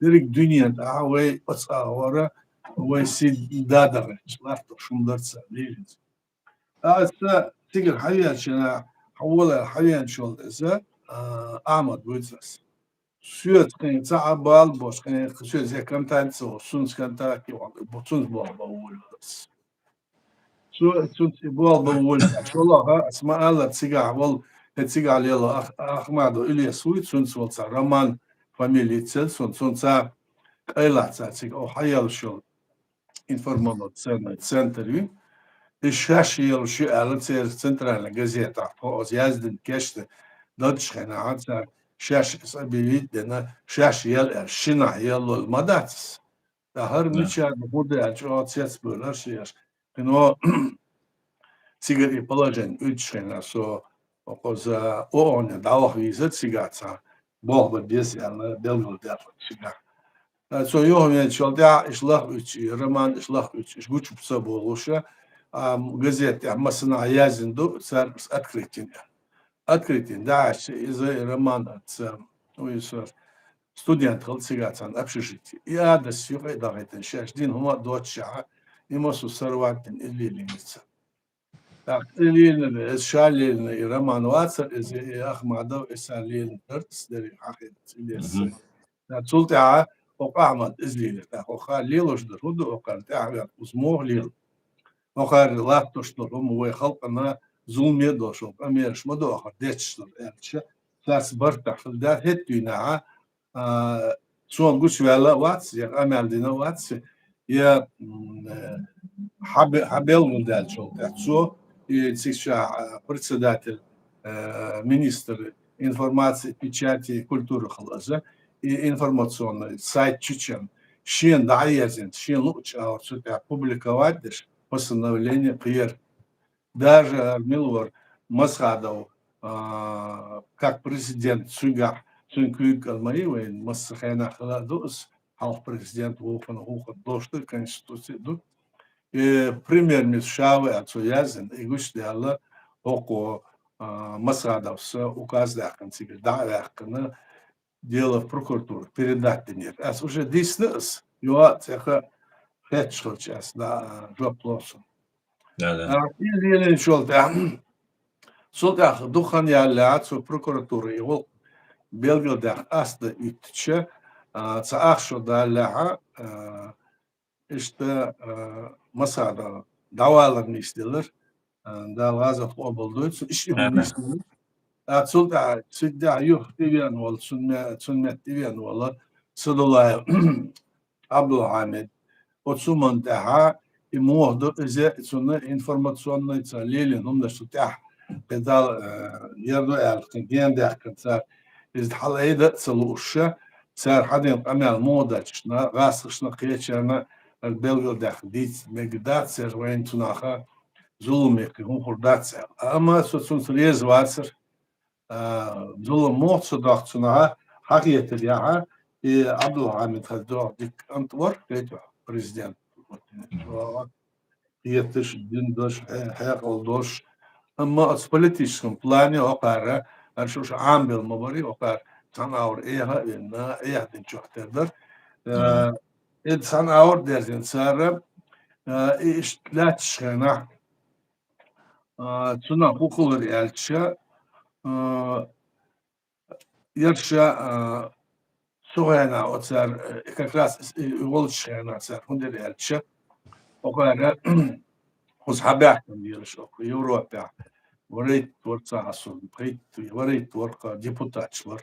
Дерриг дуьнен тӀехь вай оцу агӀора, вай сий дадахарчу латтош хӀума дара цара лелийнарг. Аса цигара хьавеанчу, хьавола хьавеанчу волу иза, а, Ахьмад вуьйцу аса. Соьца кхин цхьа а бала бош, кхин соьца контакт ца волуш, цунца контакт йоху, бу-, цунца болх бан волавелла аса. Цо, цунца и болх бан волавелла. ШолгӀа, аса ма-аллара, цигахь волу, хӀе, цигахь лело Ах-, Ахмадов Илес вуй, цунца волу цхьа Роман фамилица, цун-, цунца къайлаха цара цига, оха хьаеллаш йолу информационный центр ю. И шаьш елуш ю аьлла, церан центральный газетахь, тхо оцу яздина кешнаш дадчу хенахь, цара шаьш иза объявить дина, шаьш ел аьлла, шинахь елла ма дац иза. Ткъа хӀара мичара ду, хӀун ду аьлча, оха цецбевлла шаьш. Кхин цигара и положение уьдучу хенахь со кхуза ООН-е дӀаваха везара цигахь цхьа болх бан беза аьлла, белгалдаьлла цигахь. Ткъа цо юхавеанчул тӀаьхьа иша лаха уьдуш, и Роман иша лаха уьдуш, иша гучу ца богӀуша, а, газета тӀехь массанхьа яздина ду, цара аса открыть йина. Открыть йина даьхьача, иза и Роман ца, вуй со, студент хилла цигахь цхьана общежитие. И адас юкъа а дахийтина, шаьш дина хӀума а доццушехь, и массо сорвать дина, и лелийнера цара. ТӀаккха и лелийнарг, иза ша лелийнарг и Роман вацара, иза и Ахмадов, и ша лелийнарг дара, иза дерриг хьахийна, и лелийнарг. Мгм. ТӀаккха цул тӀаьхьа оха Ахмад иза лелийнарг, тӀаккха оха лелош дара, хӀун ду оха тӀаьхьа веана, иза муха лела. Оха латтош долу хӀума вай халкъана зуламе а долуш, къамелаш ма ду оха детташ долу аьлча, царца барт тахана хилла дац хӀетта дуьйнахь, а, цо гучуваьлла а вац, я къамел дина а вац, я, м, э, хьабе-, хьабелгалдаьллачул тӀаьхьа цо, и цига ша, а, председатель, э, министр информации, печати и культуры хилла иза, и информационный сайт Чечен шена дӀа а ерзийна, шена луъучу агӀор цу тӀехь публиковать деш, постановление кхера. Даже, а, мила вара Масхадов, а, как президент цуьнгахь, цуьнан куьйга кӀал ма йий вайн, массо хенахь хилла а ду иза, хьалха президент вукхана, вукхана долуш ду, конституция ду. И премьер-министр ша ву аьлла цо яздина, и гучудаьлла хӀокхо, а, Масхадовс указ даьккхина цига, дӀа а ваьккхина, дело в прокуратуру передать динера. Ас уже дийцина ас, йоӀ цӀеха хеташ хилча ас, да, жоп лосу. Да, да. А, из елен шолта. Цул тӀаьхьа дукха хан яллалехьа, цу прокуратура и гӀулакх белгалдаьккха ас да уьттача, а, цхьа ах шо даллалехьа, а, иштта, а, Масхадов дӀавалар нийсделар, а, Дала гӀазот къобалдойла цун, иштта и хӀума Да, да. нийсделар. А, цул тӀаьхьа, цигахь юха тӀевеана вола, цун ме-, цун метта тӀевеана вола Садулаев Ӏабдулхьамид. Оцу хӀуман тӀехьа и муха ду, иза цунна информационный цхьа лелийна хӀуманаш цу тӀехь, кхидӀа, э, ер ду аьлла, кхин гена даьккхина цара, иза хьалаайда а ца лууш, цара хьадина къамел муха даьчарна, гӀазкхашна, кхечарна, белгалдаьккха дийца мегаш дац, церан вайна цунах зуламе кхин хӀума хир дац аьлла. Амма со цунца реза вацар, а, зулам муха ца доху цунах, хьахетарехьа, и Ӏабдулхьамид хаза доху дика кӀант вара, хетахь, президент. Хеташ, дин дош, хье-, хьекъал дош. Амма оцу политическом плане окхара, аша уьш Ӏамабелла ма барий, окхара цхьана агӀор эхьа а вина, эхьа динчух тера дара. Э, Мгм. И цхьана агӀор дерзина цара, э, и иштта лаьтташ хенахь, а, цунах хӀун хилар аьлча, а, ерша, а, цу хенахь оцара, э, как раз и, и волчу хенахь цара хӀун дира аьлча, окхара кхуза хьабаьхкина лелаш окху Европехь. Варайт вара цхьа а сум, пхийтта, варайт вара кху депутаташ вара.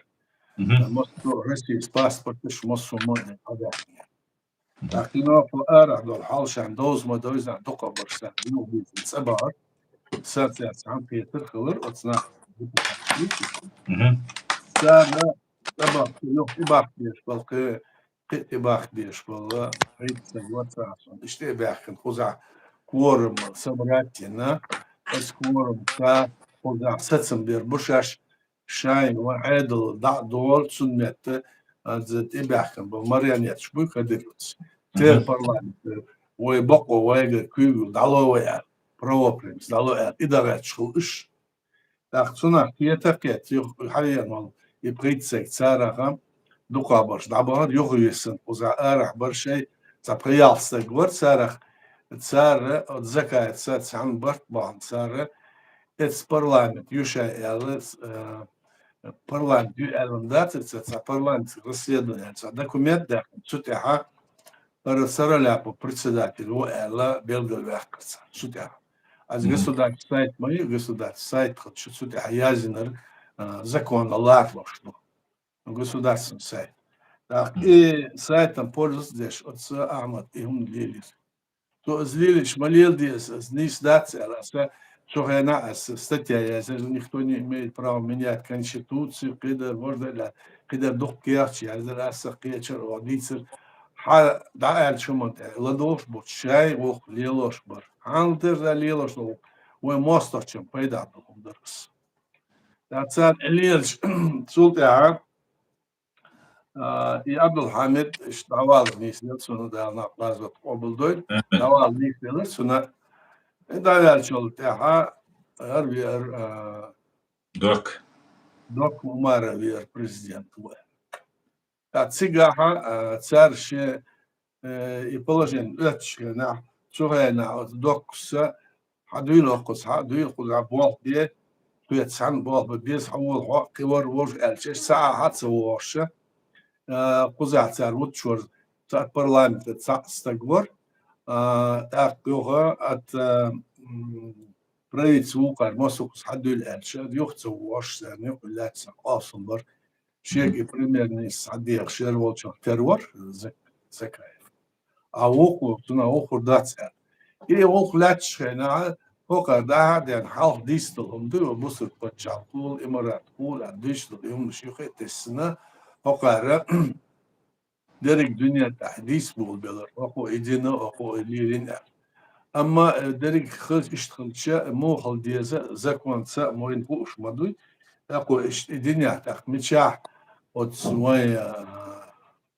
Мгм. Массо а Россис паспорташ, массо а ма хьабаьхкина. ТӀаккха кхин а кху арахь долу хьал шайн довза ма довза дукха барш сан, динах бийцина цӀа бахар. Сан цаьрца хьан кхетар хилар, оцу нах Мгм. Царна тӀебахка, юха тӀебахка деш бала, кхе-, кхин а тӀебахка деш бала, хьайца сан вацахь сон. Иштта а баьхкина кхузахь кворум собрать йина, аса кворум ца кхузахь сацам бер бу шаьш, шайн ван Ӏедал дӀа а долу, цунна метта, а, за тӀебаьхкина бу марионеташ буй Кадыровцы. Мгм. Церан парламент, вай бакъо вайгара куьйгал дӀало вай аьлла, правопреемство дӀало аьлла, и дагӀаьтташ хилла уьш. ТӀаккха цунах кхета а кхетта, юха хьавеана волу и пхийтта стаг цараха дукха барш дӀабахара, юха виссина кхузахь арахь бара шайн цхьа пхи-ялх стаг вара царах, цара, оцу Закаевца цхьаьна барт бахна цара, эцу парламент ю шайн аьлла, э, парламент ю аьлла дац, эцу цхьа парламентское расследование аьлла, цхьа документ даьккхина, цу тӀехьа ара Сараляпов председатель ву аьлла, белгалваьккхира цара, цу тӀехьа. Аса Мгм. государственный сайт ма ю, государственный сайт хилча, цу тӀехьа яздинарг, а, законна ларалуш ду. Государственный сайт. ТӀаккха Мгм. и сайтом пользоваться деш, оцу Ахьмада и хӀума лелира. Цо иза лелийча ма леладе аса, аса нийса дац аьлла, аса цу хенахь аса статья яздира, никто не имеет права менять конституцию, кхидӀа, важда аьлла, кхидӀа дукха кехаташ яздира, аса кхечара оха дийцира. Хьан дӀа аьллачу хӀуманна тӀе ладугӀуш бу, шайн воккха лелош бара. Хьан тера лелош ло, вайн мостагӀчун пайда долу хӀума дара аса. ТӀаккха царна и лелаш, цул тӀаьхьа, а, и Абдулхьамид иштта дӀавала нийсделла, цунна Дала накъ лазот къобалдойла, Амин. ДӀавала нийсделла, цунна и дӀаваьллачул тӀаьхьа ара веара, а, Док. Док Умаров веара президент ву. ТӀаккха цигахьа, а, цара шен, э, и положение оьцуш хенахь, цу хенахь оцу Доккуса хьан дуьйна воккхуз, хьан дуьйна кхузахь болх бе, кхечу цхьаьна болх бе беза хьан волу хьо, кхин вара вожа аьлча, иштта схьа а хьан ца вогӀуша, а, кхузахь цара вуттуш вара, цхьа парламентан цхьаъ стаг вара, а, тӀаккха юха ат, а, м, правительство вукхара массо а кхуза хьан дуьйла аьлча, юха ца вогӀуш, царна юха лаьцна къовсам бара. Шега и премьер-министр схьадехаш яра волчохь тера вара Зак-, Закаев. А вукхо, цунах вукхур дац аьлла. И вукху лаьтташ хенахь, хӀокхара дӀахьа а дена, хьалха дийцадала хӀума ду, бусург паччахьалкхула, имараткхула, аьлла дийцадала и хӀуманаш юххе а тесна, хӀокхара дерриг дуьне тӀехь дийца боху белар, хӀокхо и дина, хӀокхо и лелийна аьлла. Амма, э, дерриг хилча, иштта хилча, муха хила деза, законца а вайна хууш ма дуй, тӀаккха иштта и динехь тӀаккха мичахь оцу вайн, а,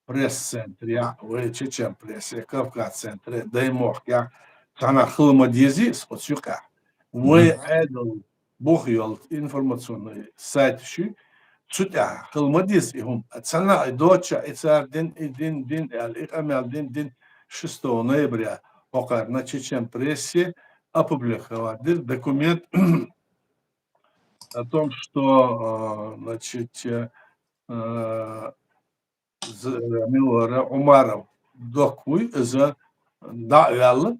пресс-центрехь, вай чечен прессе, Кавказ-центре, Даймохкехь, цхьанхьа хила ма дезий ас оцу юкъехь. Вай Мгм. Ӏедал бух йолу информационный сайт ши, цу тӀехь хила ма деза и хӀума. Цхьана а и доцча, и цара дин, и дин, дин аьлла, и къамел дин, дин шестого ноября хӀокхарна Чечен прессе опубликовать дира документ о том, что, а, значит, э, а, з-, мила вара Умаров Док вуй, иза дӀа а ваьлла.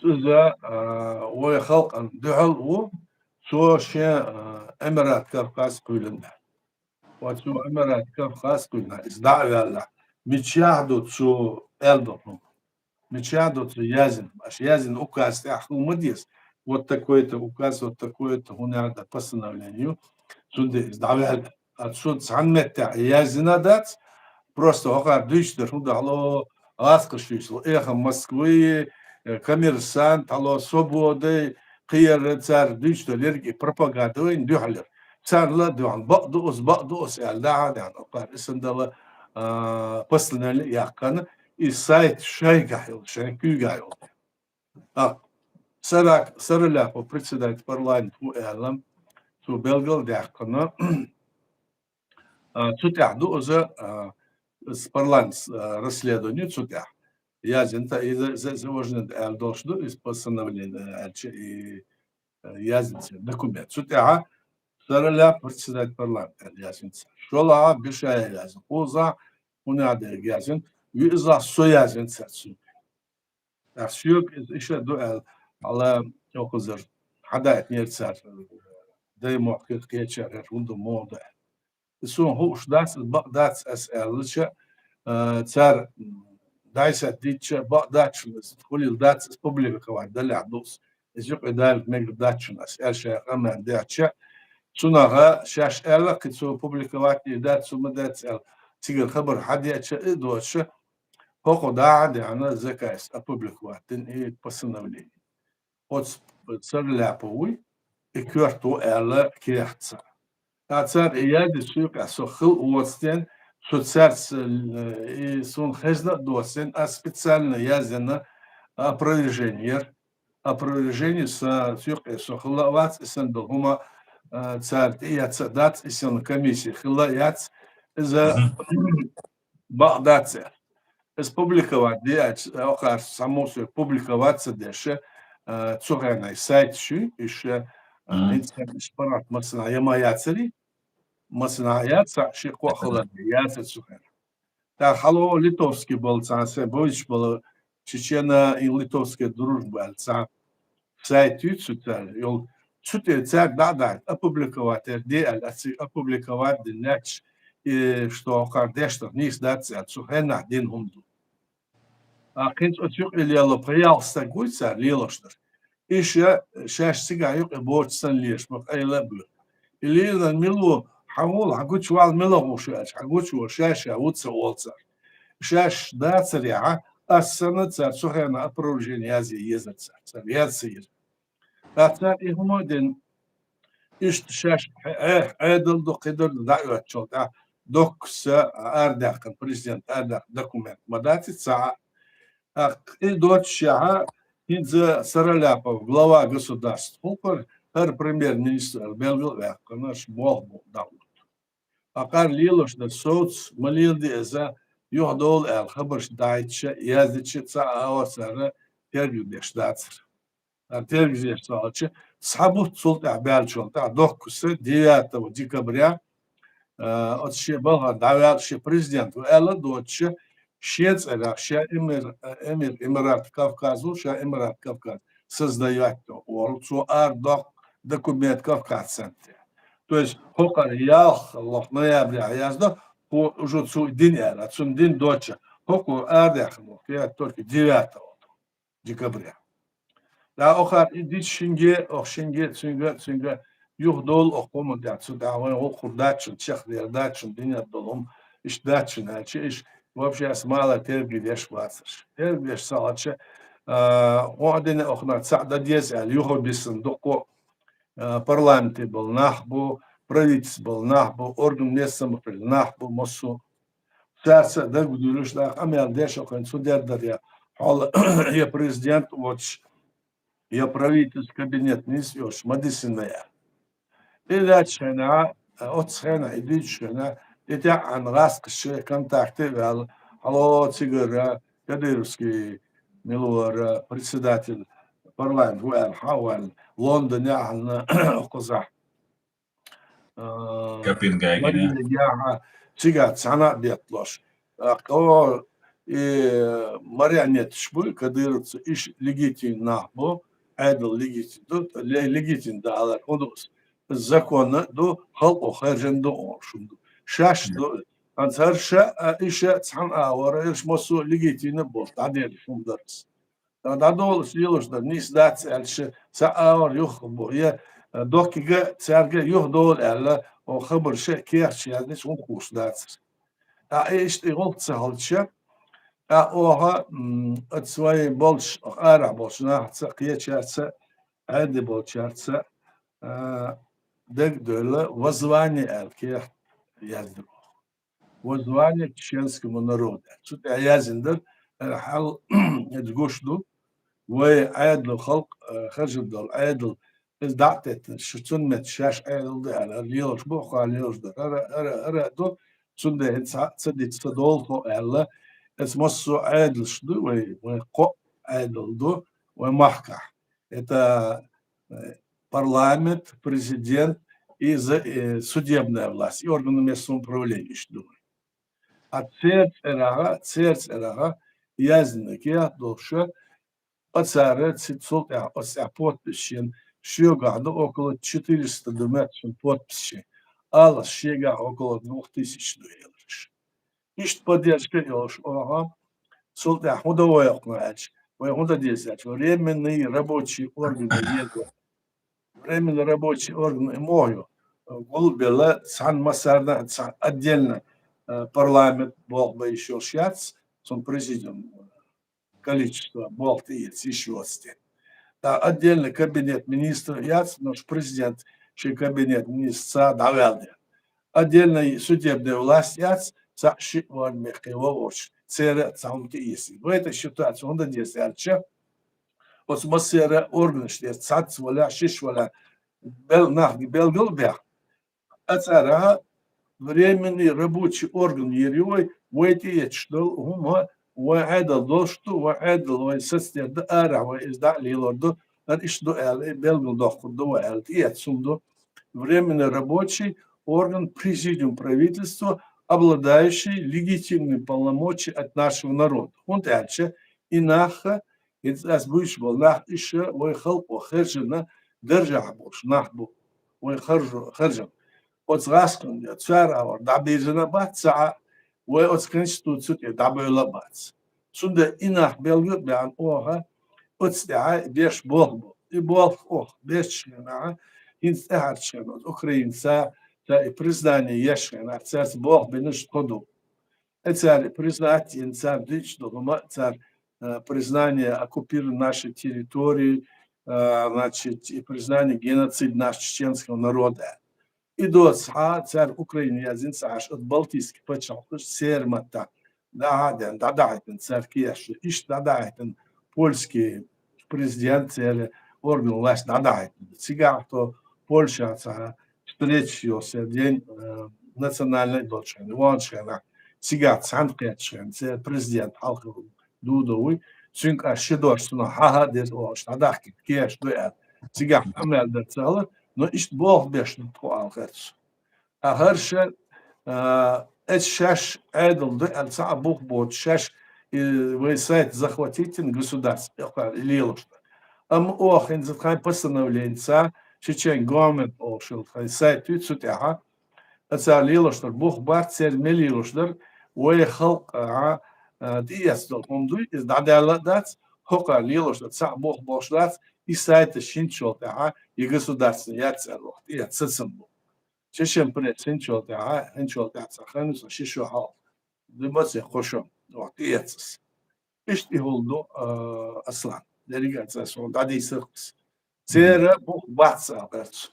Иза, а, вай халкъана дуьхьал ву, цо шен, а, Эмират Кавказ кхоьлина. Ва цо Эмират Кавказ кхоьлина, иза дӀа а ваьлла. Мичахь ду цо аьлла долу хӀума? Мичахь ду цо яздина? Аша яздина указ тӀехь хила ма деза. Вот такой-то указ, вот такое-то хӀунда постановление ю. Цундела иза дӀаваьлла. А цо цхьана меттехь яздина дац, просто хӀокхара дуьйцуш дара, хӀун ду хьало, гӀазкхаша дуьйцуш, эхо Москвы, э, Коммерсант, хьало, Свобода, кхиерра цара дуьйцуш дара, ерриг и пропаганда вайна дуьхьал яра. Царна ла а дуьхьал, бакъ ду ас, бакъ ду ас аьлла, дӀа а даьхна, хӀокхара и санна дала, а, постановление а яьккхина, и сайт шайгахь йолу, шайн куьйгахь йолу. А, Сарак-, Сараляпов председатель парламента ву аьлла, цо белгал а даьккхина, а, цу тӀехь ду иза, а, с-, парламент, а, расследование цу тӀехь. Яздина ца, иза, иза, иза важно аьлла долуш ду, иза постановление, а, аьлча, и, а, яздина ца документ. Цу тӀехь Сараляпов председатель парламента аьлла яздина ца. ШолгӀа Бишаев яздина, кхузахь хӀунда дерг яздина, вуьззахь со яздина ца цуьнга. Ас соьга иза иштта ду аьлла, хьала, хӀокхузара хьадаийтинера цара, дай мохк кхечара, хӀара хӀунда муха ду аьлла. И суна хууш дац, иза бакъ дац ас аьллача, а, цара дӀасаддича, бакъ дац шуна иза, хуьлийла дац, иза публиковать далехь ду ас. Иза юкъа далийта мегар дац шуна ас аьлла шайн къамел дехча, цунах шаьш аьлла, кхин цо публиковать дийр дац, цо ма дац аьлла, цигара хабар хьадеача, и доцуша, хӀокху дӀа а даьхна заказ опубликовать дина и постановление. Оцу Сараляпов вуй, и коьрта ву аьлла кехат цара. Ткъа цара и яздича, цу юкъа со хила а воцден, со цаьрца, э, и суна хезна а доцден, ас специально яздина опровержение яра. Опровержение сан цу юкъа со хилла а вац, и санна долу хӀума, э, цара тӀеэцна а дац, и санна комисси хилла а яц. Иза бакъ дац аьлла. Иза публиковать де аьлча, хӀокхара цхьаммо а соьга публиковать ца деш, а, цу хенахь сайт шуьй, иша, а, хӀинца хенахь иша паргӀат массанхьа я ма яцарий, массанхьа яц, цхьаъ ши кхоъ хилар яцара цу хенахь. ТӀаккха хьало литовский болу цхьа сайн бойзуш болу Чечено-литовская дружба аьлла цхьа сайт ю цу цара йолу. Цу тӀе цаьрга дӀа а даьхна, опубликовать яр де аьлла, аса цига опубликовать дина лаьтташ, и что хӀокхара дешнах нийса дац аьлла, цу хенахь дина хӀума ду. А кхин цкъа оцу юкъа лело пхи-ялх стаг вуй цара лелош дара. Иша шаьш цигахь юкъа боцуш санна лелаш бу, къайла а буьйлу. И лело мила ву, хьан ву, хьан гучувала мила гӀуш аьлча, хьан гучувала ша-ша ву ца олу цара. Шаьш дацарехьа, ас санна цара цу хенахь опровержение язъе езар цара, цара яз ца езар. Ткъа цара и хӀума а дина, иштта шаьш Ӏе-, Ӏедал ду, кхидара ду дӀаоьцучул тӀаьхьа, доккхуса арадаьккхина, президент арадаьккхина документ ма дац и цхьа а. ТӀаккха и доццушехьа, хӀинца Сараляпов, глава государства, хӀокхара хӀара премьер-министр белгал а ваьккхина, аша болх бу дӀахӀутту. Акхар лелош дан совца, ма леладе иза, юхадовла аьлла, хабарш дӀахӀиттича, яздича, цхьа а агӀор цара тергал деш дацара. Ара тергал деш ца хилча, цхьа бутт цул тӀаьхьа баьллачул тӀаьхьа доккхуса девятого декабря, а, оцу шен балхара дӀаваьлла шен президент ву аьлла а доцуша, шен цӀарах ша эмир, эмир Эмират Кавказ ву, ша Эмират Кавказ создаёт олу, цо арадоккху документ Кавказ центре. То есть хӀокхара ялх лох ноября яздо, кхо уже цо дина аьлла, цунна дина доцуша, хӀокхо арадаьхна ву, только девятого декабря. ТӀаккха охар и дича шинге, ох шинге, цуьнга, цуьнга юхадовла ох хӀума тӀехь, цу тӀехь вайн гӀуллакх хӀур дац шуна, чекхдер дац шуна, динарг долу хӀума, иштта дац шуна аьлча, иштта вообще ас мала тергал деш бацарш. Тергал деш ца хилча, а, хӀун а дина охна цхьаъ дан деза аьлла, юха а бисина дуккха а, а, парламенте болу нах бу, правительстве болу нах бу, орган местного самоуправления нах бу, массо а. Цаьрца а дагадуьйлуш, нах къамел деш а хӀокхуьнца хӀун дер дара, я хьол, я президент воцуш, я правительский кабинет нийса йолуш ма дисина яра. И лаьттачу хенахь, оццу хенахь, и дуьйцучу хенахь, и тӀаьхьа гӀаскхаш шайн контакте а ваьлла, хьало цигара, Кадыровский мила вара, председатель парламента ву аьлла, хьа а ваьлла, Лондоне а хьална, кхузахь. А, Копенгагене. Мария яхьа, цигахь цхьаьна а бетталуш. ТӀаккха, о, и марионеташ буй, кадыровцы, иш легитимни нах бу, Ӏедал легитимни ду, ле-, легитимни ду алар хӀун ду? Законна ду, халкъо хаьржина ду олуш хӀума ду. Шаьш ду, хӀинца хӀара ша а, и ша а цхьаьна агӀор, уьш массо а легитимни а болуш, дӀаделлаш хӀума дара ас. ТӀаккха дӀадолуш лелаш дара, нийса дац аьлча, цхьа агӀор юха бу, я, э, доккхига а, цаьрга а юха долу аьлла, оха хабарш а кехаташ яздича, хӀун хууш дацара. ТӀаккха и иштта и гӀуллакх ца хилча, тӀаккха оха, м, оцу вайн болчу, арахь болчу нахаца а, кхечаьрца а, Ӏаьрде болчаьрца а, а, дерг а девлла, воззвание аьлла кехат яздира оха. Воззвание к чеченскому народу. Цу тӀехь яздина дара, хӀара хьал гуш ду, вай Ӏедало халкъ, э, хержар долу Ӏедал, иза дӀа а теттина, шу цунна метта шаьш Ӏедал ду аьлла, хӀара лелаш бу, хӀокхара лелаш дара, хӀара, хӀара, хӀара а ду, цундела хӀинца ца дита ца долу тхо аьлла, эца массо а Ӏедалш ду вай, вай кхоъ Ӏедал ду вай махкахь. Это, э, парламент, президент и за-, э, судебная власть, и органы местного управления, иштта ду вай. А церан цӀерагӀа, церан цӀерагӀа яздина кехат долуш, оцара ци-, цул тӀаьхьа, оцу тӀехь подписаш йина, шуьгахь ду около четыреста ду моьтту шуна подписаш. Алас шегахь около двух тысяч ду елаш. Иштта поддержка а йолуш оха, цул тӀаьхьа хӀун дан вай хӀокхунах аьлча, вай хӀун дан деза аьлча, временные рабочие органы еза. Временный рабочий орган и мохь ю, гулбелла, цхьана массарна а цхьа отдельно, э, парламент болх бан йиш йолуш яц, цунна президиум количество болх тӀеэца йиш йоцу дела. ТӀаккха отдельно кабинет министров яц, но ш президент шен кабинет министрца дӀаваьлла дела. Отдельно судебная власть яц, цхьаъ шиъ ван мехкхий вовхӀаш, церан а цхьа хӀума тӀеэций. В этой ситуации хӀун дан деза аьлча, оцу массеран органаш тӀе цхьацца валахь, шиш валахь, бел-, нахе белгал а бехь, а цара временный рабочий орган йийр ю вай, вай тӀеэцаш долу хӀума, вайн Ӏедал долуш ду, вайн Ӏедал вайн сацдер ду, арахь вай иза дӀа а лелор ду, хӀара иштта ду аьлла, и белгалдоккхур ду вай аьлла, тӀеэцна хӀума ду. Временный рабочий орган, президиум правительства, обладающий легитимными полномочиями от нашего народа. ХӀунда аьлча и нах, хӀинца ас буьйцуш болу нах, иша вай халкъо хержина, даржехь болуш нах бу, вай харжо-, хержина. Оцу гӀаскхана цара агӀор дӀабирзина бац ца Ӏа, вай оцу конституци тӀе дӀабевлла а бац. Цундела и нах белгал а баьхна оха, оцу тӀехь беш болх бу. И болх оха бечу хенахь, хӀинца тӀаьхьарчу хенахь оцу Украинца, цара и признание еш хенахь, цаьрца болх бинарш тхо ду. И цара признать йина, цара дуьйцуш долу хӀума, цара, э, признание оккупированной нашей территории, э, значит, и признание геноцида нашего чеченского народа. И доцахьа, цара Украина яздина ца Ӏаш, оцу Балтийский пачхьалкхаш церан маттахь дӀа-, дӀа-, дӀадахьийтина цара кехат, иштта дӀадахьийтина польский президент церан орган власть дӀадахьийтина. Цигахь тхо Польшахь цхьа встреча йолуш, церан день, э, национальный долчу хенахь, ваханчу хенахь, цигахь цхьаьна кхеттачу хенахь, церан президент хьалха Дуда вуй, цуьнга аш ши дош цунах хьаха а деза оха, дӀадахкийта кехат ду аьлла. Цигахь къамел дар ца хилар, но иштта болх беш ду тхо ала херца. Ткъа хӀара ша, а, эца шаьш Ӏедал ду аьлла, цхьа а бух боцуш шаьш, и, вай сайт захватить йина государство, и лелаш ду. Амма оха хӀинца тхайн постановленица, Чечен Government олуш йолу тхайн сайт ю цу тӀехь, а цара лелаш дар бух бац, церан мел лелаш дар, вай халкъа, а, тӀеэцна долу хӀума дуй, иза дӀадаьлла а дац, хӀокхара лелаш дар цхьа а бух болуш дац, и сайташ хӀинцачул тӀаьхьа, и государственный яц аьлла, оха тӀеэцна сацам бу. Чечен пресс хӀинцачул тӀаьхьа, хӀинцачул тӀаьхьа цхьа хан, цхьа ши шо хьалха. Ду ма ца кхо шо, оха тӀеэцна. Иштта и хӀума ду, а, Аслан. Дерриг а цара суна дӀадийцира-кх ас. Церан бух бац аьлла херца.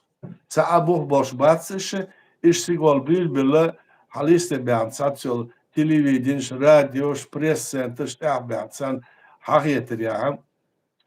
Цхьа а бух болуш бац иша, иша сиголла буьйлабелла, хьалийсте баьхна цхьацца йолу телевиденеш, радиош, пресс-центраш тӀехь баьхна царна хьахетарехь,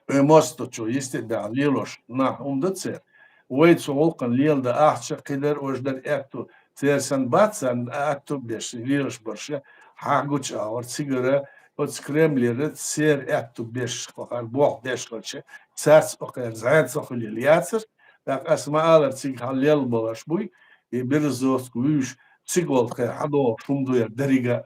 Э, мосточо, естественно, лелош нах хӀума ду церан. Вай цу гӀулакхана леладан ахча, кхыдар, ождар аьтту, церан санна бац, царна аьтту беш лелаш барша, хьагуча агӀор цигара, оцу Кремлера церан аьтту беш, кхар болх беш хилча, царца окхар зӀаьнца хуьлийла яцар, тӀаккха ас ма-аллара цига хьал лелла болаш буй, и Березовск вуьйш, цига волу кхер хьадогӀуш хӀума ду яра деррига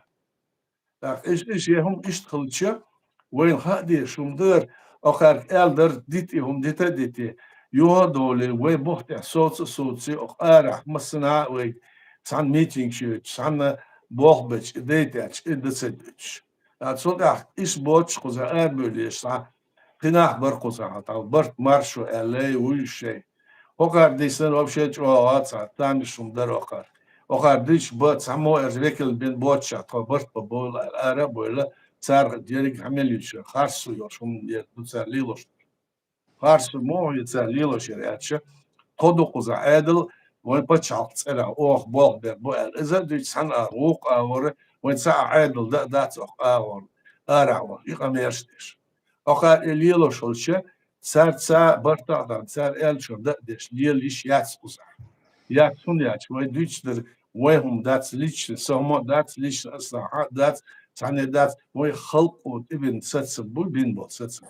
а. ТӀаккха иш, иш, я хӀума иштта хилча, вайна хаа дезаш хӀума дара, окхарга аьлла дара, дита и хӀума дита а дитий, юха а довлий, вай бух тӀехь совца а совций, окху арахь массанхьа а вайга цхьана митингаш йойтуш, цхьана болх бечу, и дайтаьчу, и дан ца дуьтуш. ТӀаккха цул тӀаьхьа иш боцуш кхузахь арабевлла езаш цхьа кхин нах бара кхузахь, тӀаккха барт маршо аьлла, вуьйш шайн. ХӀокхара дийцинарг вообще чӀогӀа цхьа тамаш хӀума дара хӀокхара. ХӀокхара дийцича бан цхьаммо аьлча векал бина боцуш, тхо барт бан бовла аьлла, ара а бовла, цара дерриг хьан мел юьйцуш, харцо йолуш хӀума дерг ду цара лелош. Харцо муха ю цара лелош яра аьлча, тхо ду кхузахь Ӏедал, вайн пачхьалкх цӀерах оха болх бер бу аьлла. Иза а дуьйцу цхьана агӀор, вукху агӀора, вайн цхьа а Ӏедал дан а дац окху агӀор, арахь вахана, и къамелаш деш. Окхара и лелош хилча, цара ца бартахь а дан, цара аьллачуьра дан а деш, лела йиш яц кхузахь. Яц хӀунда аьлча, вай дуьйцуш дара, вай хӀума дац личный, со хӀума а дац личный, аса хьан а дац, цхьанне дац, вай халкъо тӀебина сацам бу, бина болу сацам.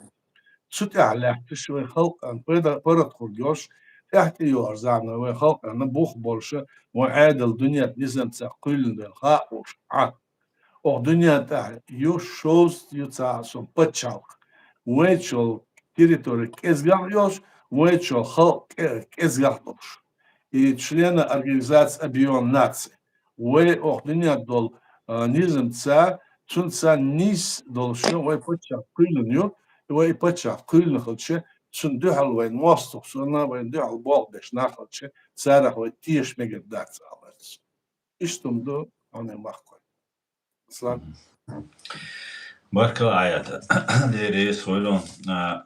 Цу тӀехь лаьтташ вай халкъан пайда, паргӀатхур йолуш, тӀаьхьа тӀейогӀуш заманахь вай халкъана бух болуша, вайн Ӏедал дуьненан низамца кхоьллина дела хаа хууш Ӏа. Оха дуьнен тӀехь ю шовзткъа ю цхьа а сов пачхьалкх. Вайчул территори кӀезгах а йолуш, вайчул халкъ кӀе-, кӀезгах а долуш. И члена организации Объединённых Наций. Вай оха дуьнен долу, а, низамца, цунца нийса долуш ю, вай паччахь кхоьллина ю, вай паччахь кхоьллина хилча, цунна дуьхьал вайн мостагӀ санна, вайн дуьхьал болх беш нах хилча, царах вай теша мегар дац, аьлла. Иштта хӀума ду, хьуна махкой. Аслан. Баркалла, Ӏаята. Дерригаш хуьлу. А,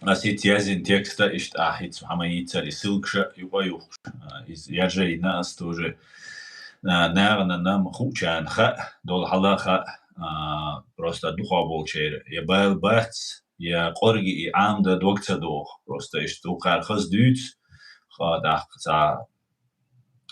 ас хӀинца язйина текста, иштта ахь хӀинца хьан ма йийцара, и ссылкаша юкъа а юхкуш. А, иза яржийна ас тоже. А, нахана нам хуучарна хаьа, долу хьала а хаьа, а, просто дукхахболчеран я бала бац, я кӀорге и Ӏамадан дог ца доху. Просто иштта вукхара хаза дуьйцу, ха, тӀаккха цхьа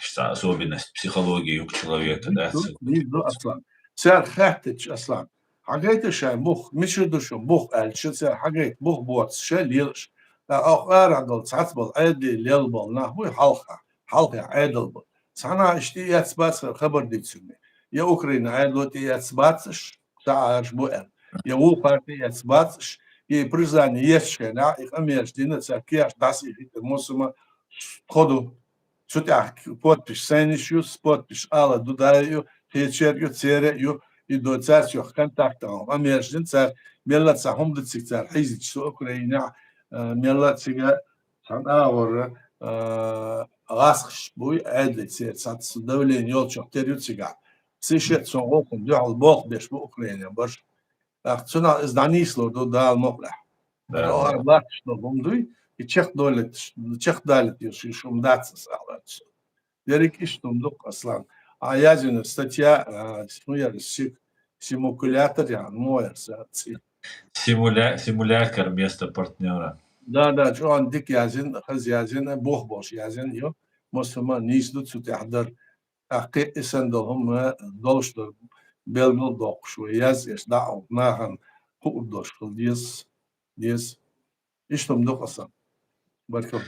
Иштта особенность психологии юкъа человека, да, Ду, ду, ду, Аслан. Цара хаьттича, Аслан, хьагайта шайн бух, мичара ду шун бух аьлча, цара хьагайта бух боцуш шайн лелаш. ТӀаккха оха арахь долу цхьацца болу Ӏедале лелла болу нах буй хьалха, хьалха Ӏедал бу. Цхьана иштта тӀеэцна бац хабар дийцина. Я Украина Ӏедало тӀеэцна бац аш, цхьа араш бу аьлла. Я вукхара тӀеэцна бац аш, и признание еш шайна, и къамелаш дина, цара кеш дӀасийхийтар мусама тхо ду. Цу тӀехь подпись сайнаш ю, подпись ала ду, дай ю, кхечер ю, церан ю, и до цаьрца юха контакт а, къамелаш дина цара, мелла а цхьа хӀума ду цига цара хьийзича, со Украинехь, а, мелла а цига цхьана агӀора, а, гӀаскхаш буй, Ӏедале церан цхьацца давление йолчух тера ю цигахь. Цига шеца сон гӀуллакхана дуьхьал болх беш бу Украинехь барш. ТӀаккха цунах иза дӀанийслур ду Дала мукъалахь. Дала. Охьа латташ долу хӀума дуй, и чекхдолуьйтуш, чекхдалийта йиш хӀума дац аса аьлла цо. Дерриг иштта хӀума ду-кх, Аслан. А язйина статья, а, хӀун яра, сик-, симулятор яра, мо яра сан цӀи. Симуля-, симулятор вместо партнёра. Да, да, чӀогӀа дика язйина, хаза язйина, бух болуш язйина ю. Массо а нийса ду цу тӀехь дар. ТӀаккха и санна долу хӀума долуш ду, белгал а доккхуш вай, язъеш дӀа а нахана хуур долуш хила деза, деза. Иштта хӀума ду-кх аса. Баркалла.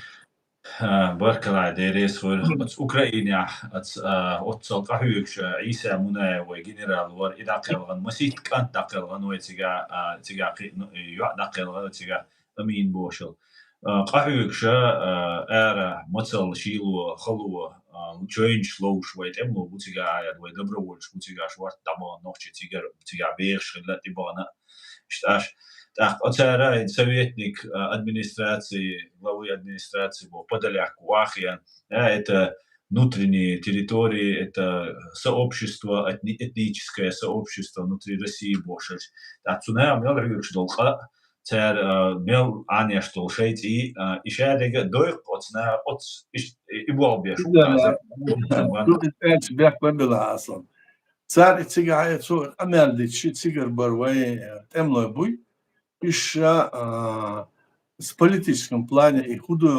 А, баркалла, Дела реза хуьлда. Оцу Украинехь, оц-, а, оццал къахьоьгуш, а, Ӏийса Мунаев вай генерал вара, и дӀакхелхина, масийтта кӀант дӀакхелхина вай цигахь, а, цигахь кхин, ну, йоӀ дӀакхелхина цигахь, Амин бохуш йолу. А, къахьоьгуш, а, ара мацалла шийло, хало, а, чевнаш ловш вай тӀемало бу цигахь, а, вай добровольцаш бу цигахь, шорта дӀабахана нохчий цигара, цигахь бехаш хилла, тӀебахана. Иштта аш, тӀаккха оцара и советник, а, администрации, главы администрации боху, Подоляк ву ахиан, а, это внутренние территории, это сообщество, этни-, этническое сообщество внутри России бохуш. ТӀаккха цу наха мел хьоьгуш долу къа, цара, а, мел Ӏанеш долу шайн цӀий, а, и шадерг а дойкъу оцу наха, оцу иш-, и, и болх беш ву. Ду иза аьлча бехк ма била, Аслан. Цара и цигахь а цо къамел дича, ши цигара бара вайн, э, тӀемалой буй. Иша, а, с политическом плане и худо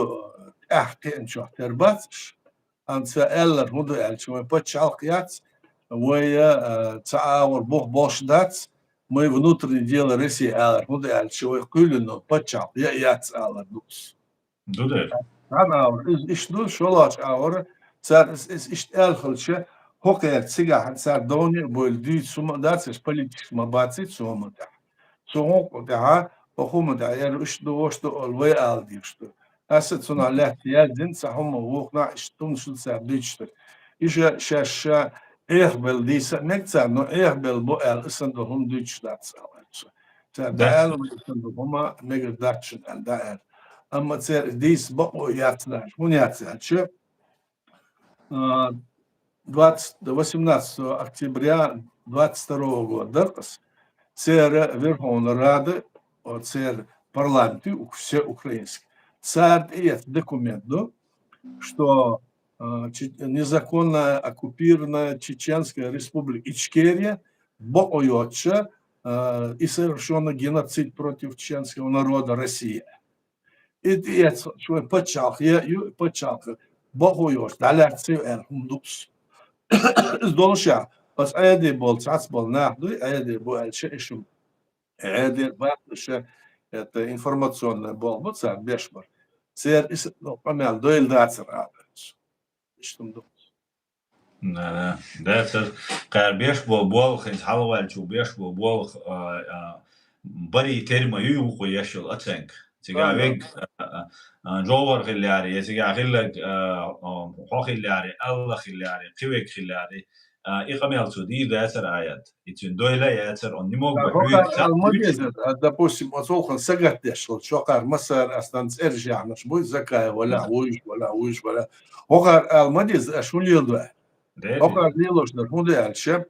тӀехь кхиъначох тера бац иш. Амма ца аьллар хӀун ду аьлча, вай паччахьалкх яц, вай, а, ца агӀор бух болш дац, мы внутренние дела России алар хӀун ду аьлча, вай кхуьллина паччахьалкх я яц алар дукс. Ду дер. Цхьан агӀор, из иштта ду, шоллагӀча агӀор, цар из, из иштта аьлла хилча, хӀокхер цигахь цар довне а бойла дуьйцу хӀума а дац, аш политически ма баций цу хӀума тӀехь. Цу хӀума тӀехьа, хӀокху хӀума тӀехь, яра иштта ду, вошта ду, ола вай ала дийш ду. Аса цунах лаьтта яздина, цхьа хӀума вукхунахь иштта хӀума шу цар дуьйцуш дара. Иша шаьш ша Ӏехабелла дийса а мега царна, но Ӏехабелла бу аьлла, исан долу хӀума дуьйцуш дац аьлла. Цара дӀааьлла, исан долу хӀума мегар дац шуна аьлла, дӀааьлла. Амма церан дийца бакъо яц даже. ХӀунда яц аьлча, а, двадцать, восемнадцатого октября двадцать второго года дакъас церан Верховная Рада, о, церан парламент, у-, всеукраинский, цара тӀеэцна документ ду, что, а, че-, незаконно оккупированная Чеченская Республика Ичкерия бакъо йоцуша, а, и совершённый геноцид против чеченского народа России. И тӀеэцна шуна паччахьалкх я ю, паччахьалкх бакъо йоцуш, дӀалаьцна ю аьлла хӀума ду ас. Иза долуш а, ас Ӏедал болу цхьацца болу нах дуй, Ӏедал бу аьлча, и шуна Ӏедал бац, ша, это информационная болх бу цара беш бар. Церан иса къамел дойла дацара аьлла. Иштта ду. Да, да. Да, цара кхара беш болу болх, хӀинца хьалаваьллачо беш болу болх, а, а, барий тера ма ю вукхо еш йолу оценка. Цигахь вег, а, а, а, жовхӀар хилларе, я цигахь хилларг, а, а, хьо хилларе, алла хилларе, кхин вег хилларе, а, и къамел цо дийр дацара Ӏедал. И цуьнан дойла яцара, он не мог бы хӀокхара хьуьйца ала ма деза, а, допустим, оцу гӀуллакхна сагатдеш волчу хӀокхара массара ас дан цӀераш яхьанаш буй, Закаев валахь, вуйш валахь, вуйш валахь. ХӀокхара ала ма деза, аш хӀун леладо аьлла. ХӀокхара лелош дара, хӀунда аьлча,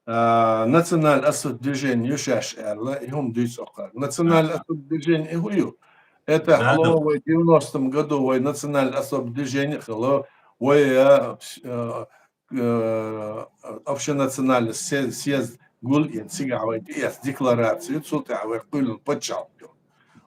а, национальное освобождение ю шаьш аьлла, и хӀума дуьйцу хӀокхара. Национальное освобождение и хӀун ю? Это хьало вай девяностом году вай национальное освобождение хилла, вай, а, пс-, а, э, общенациональный се-, съезд гулъен, цигахь вай тӀеэцна декларацию, цул тӀаьхьа вай кхоьллина паччахьалкх ю.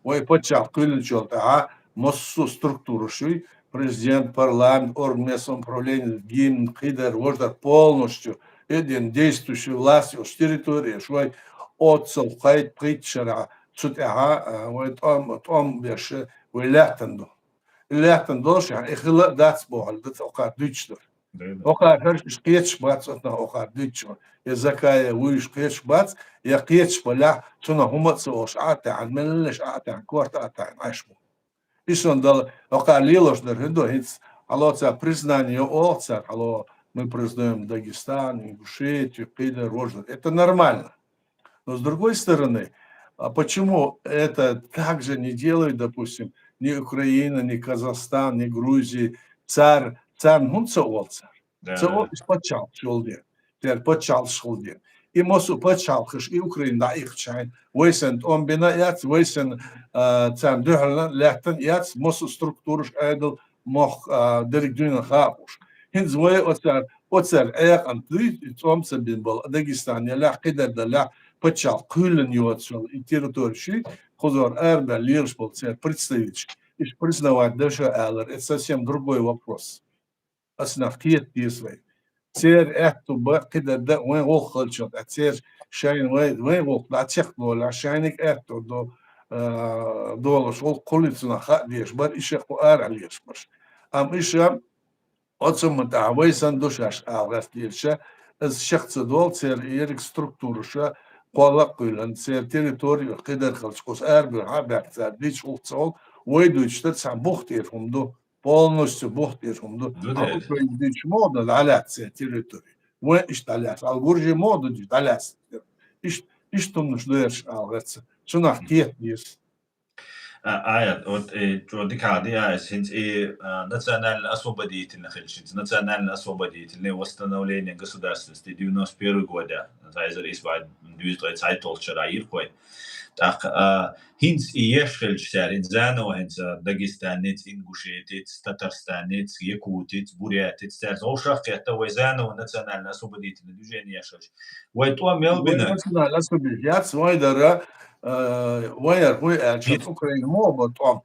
Вай паччахьалкх кхоьллинчул тӀаьхьа массо а структураш юй, президент, парламент, орган местного самоуправления, гимн, кхидара, важа дара полностью, и ден действующая власть йолчу территореш вай оццул кхайт-, кхийтта шарахь, цу тӀаьхьа, э, вай тӀом, тӀом беш, вай лаьттан ду. И лаьттан долуш, и хила а дац бохуш, ду цу хӀокхара дуьйцуш дара. ХӀокхара хӀорш кхеташ бац, оцунах хӀокхара дуьйцуш. Я Закаев вуйш кхеташ бац, я кхеташ балахь, цунах хӀума а ца олуш Ӏа а таьӀна, меллаша Ӏа а таьӀна, корта а таьӀна Ӏаш бу. И сан дала, хӀокхара лелош дара хӀун ду, хӀинца хьало цара признание йо олу цара, хьало мы признаем Дагестан, Ингушетию, кхидара, важа дара. Это нормально. Но с другой стороны, а почему это так же не делают, допустим, ни Украина, ни Казахстан, ни Грузия, цар, царна хӀунда ца олу цара? Ца олу, уьш паччахьалкхаш йолу дела. Церан паччахьалкхаш хилла дела. И массо а паччахьалкхаш, и Украина дӀаихча хьайна, вай санна тӀом бина а яц, вай санна, а, царна дуьхьална лаьттан а яц, массо а структураш, Ӏедал, мохк, а, дерриг дуьйна хаахуш. ХӀинца вай оцара, оцара Ӏекъан дуй, тӀом ца бина болу Дагестан ялахь, кхидара далахь, паччахьалкх кхоьллина йоцу йолу и территори ши, кхузара арабаьлла лелаш болу церан представитель. Иштта признавать дан ша алар, это совсем другой вопрос. Ас нах кхета деза вай. Церан аьтту бан кхидара дан вайн гӀуллакх хилча, ткъа церан шайна вай, вайн гӀуллакх дӀа чекхдолахь, шайниг аьтту до, а, долуш гӀуллакх хулийта цунах хаа дезаш бара, иша кху арахь лелаш барш. Амма иша оцу ма тӀехь вай санна ду шаьш ала гӀерта лелаша, иза шех ца долу, церан ерриг структураша кхолла а кхоьллина, церан территори кхидара хилча, кхуза арабевлла хьа а баьхка цара дийцаш гӀуллакх ца олу, вай дуьйцуш дара цхьа бух тӀера хӀума ду. Полностью бух тӀера хӀума ду. Ду дела. Хьан Украина дуьйцуш ма ду, дӀалаьцна церан территори. Вайн иштта дӀалаьцна. Хьан Гуржи ма ду дуьйцуш, дӀалаьцна. Иштта, иштта хӀуманаш ду ерш ала гӀерта. Цунах кхета деза. А, Аят, вот, э, чӀогӀа дика хьаха де, а, эс хӀинца и, а, национально-освободительный хилча, хӀинца национально-освободительный, восстановление государственности, девяносто первый года, а, цхьа эзар исс бӀе дезткъе цхьайтталгӀачу шарахь йира-кх вай. ТӀаккха, а, хӀинца и еш хилча цара, хӀинца заново хӀинца дагестанец, ингушетец, татарстанец, якутец, бурятец, цаьрца вовшах а кхетта, вай заново национально-освободительное движение еш хилча. Вай тӀом мел бина? Вай национально-освободительное яц, вай дара, э, вайнар хӀуй аьлча, Украина муха бо тӀом,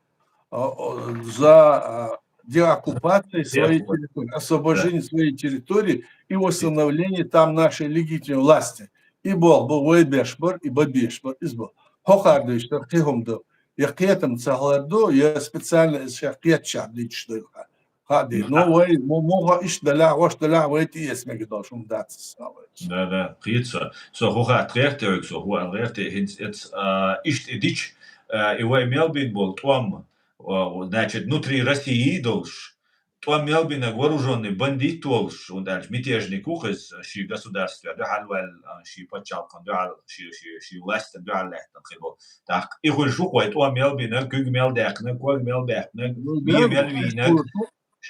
э, за, э, деоккупация своей территории, освобождение своей территории и восстановление там нашей легитимной власти. И бо, бо вай беш бар, и ба беш бар, из бо. ХӀокхар дуьйцу дар кхин хӀума ду. Я кхетам ца хилар ду, я специально из шех кхетачех дийцаш ду. Хаа дий. Ну, вай, мо-, муха иштта далахь, ваш далахь, вай тӀеэца мега долуш хӀума дац аса вай. Да, да, кхета со. Со хӀу хатта гӀерте вайга, со хӀу аьлла гӀерте, хӀинца эц, а, иштта и дича, а, и вай мел бина болу тӀом, а, значит, внутри России долуш, тӀом мел бинарг вооружённый бандит волуш, хӀунда аьлча мятежник ву-кх иза, ши государстве дуьхьал ваьлла, а, ши пачхьалкхана дуьхьал, ши, ши, ши властана дуьхьал лаьттина хир волу. ТӀаккха и хуьлуш ву-кх вай тӀом мел бинарг, куьг мел даьккхинарг, ког мел баьккхинарг, мел вийнарг,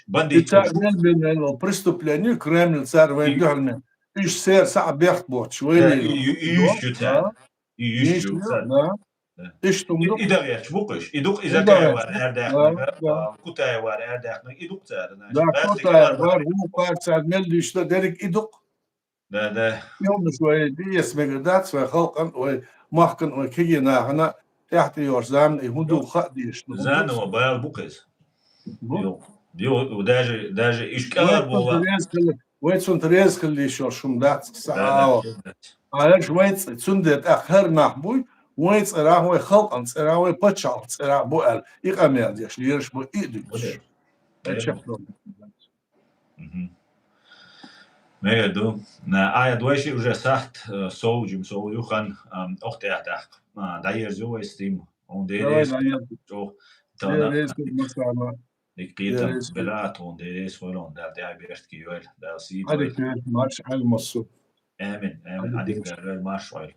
бандит. Цара мел бинарг преступление, Кремль цара вайн дуьхьал мел. Уьш церан схьа бехк боцуш, вай. Да, и, и, и йиш ю цара. И йиш ю цара. Да. Иштта хӀума ду-кх. И, и дагӀерча бу-кх уьш. И ду-кх, и Закаевара аьрдаьккхинарг, да, да. А, Кутаевара аьрдаьккхинарг, и ду-кх цара, значит. Да, Кутаевара, вукхара цара мел дуьйцуш дар дерриг и ду-кх. Да, да. И хӀуманаш вай тӀеэца мегар дац, вай халкъан, вай махкан, вай кегий нахана тӀаьхьа тӀейош зама, и хӀун ду хаа дезаш ду. Зама бала бу-кх иза. Бу. Йо, йо, даже, даже иш кӀелхьара боху. Вай цунна реза хила йиш йолуш хӀума дац, ца ала. Ала аьлча вай цӀе, цундела тӀаккха хӀара нах буй, вай цӀерах, вай халкъан цӀерах, вай пачхьалкхан цӀерах бу аьлла, и къамел деш лелаш бу, и а дуьйцуш. Мгм. Мегар ду. На, а, я дойши уже сахьт, э, сов, жим сов ю хан, ам, охьатаьӀа тӀаккха. А, дӀаерзайо вай стрим. Хьуна Дела реза. Давай, дӀаерза. Чо, Дела тана реза, масала. Дика кхетам, Дела реза. Бела а тхуна, Дела реза хилла, Дала тӀаьхьа беркате йойла, Дала сий бойла. Ӏадика йойла, марша Ӏойла массо. Амин, амин. Ӏадика йойла, марша Ӏойла.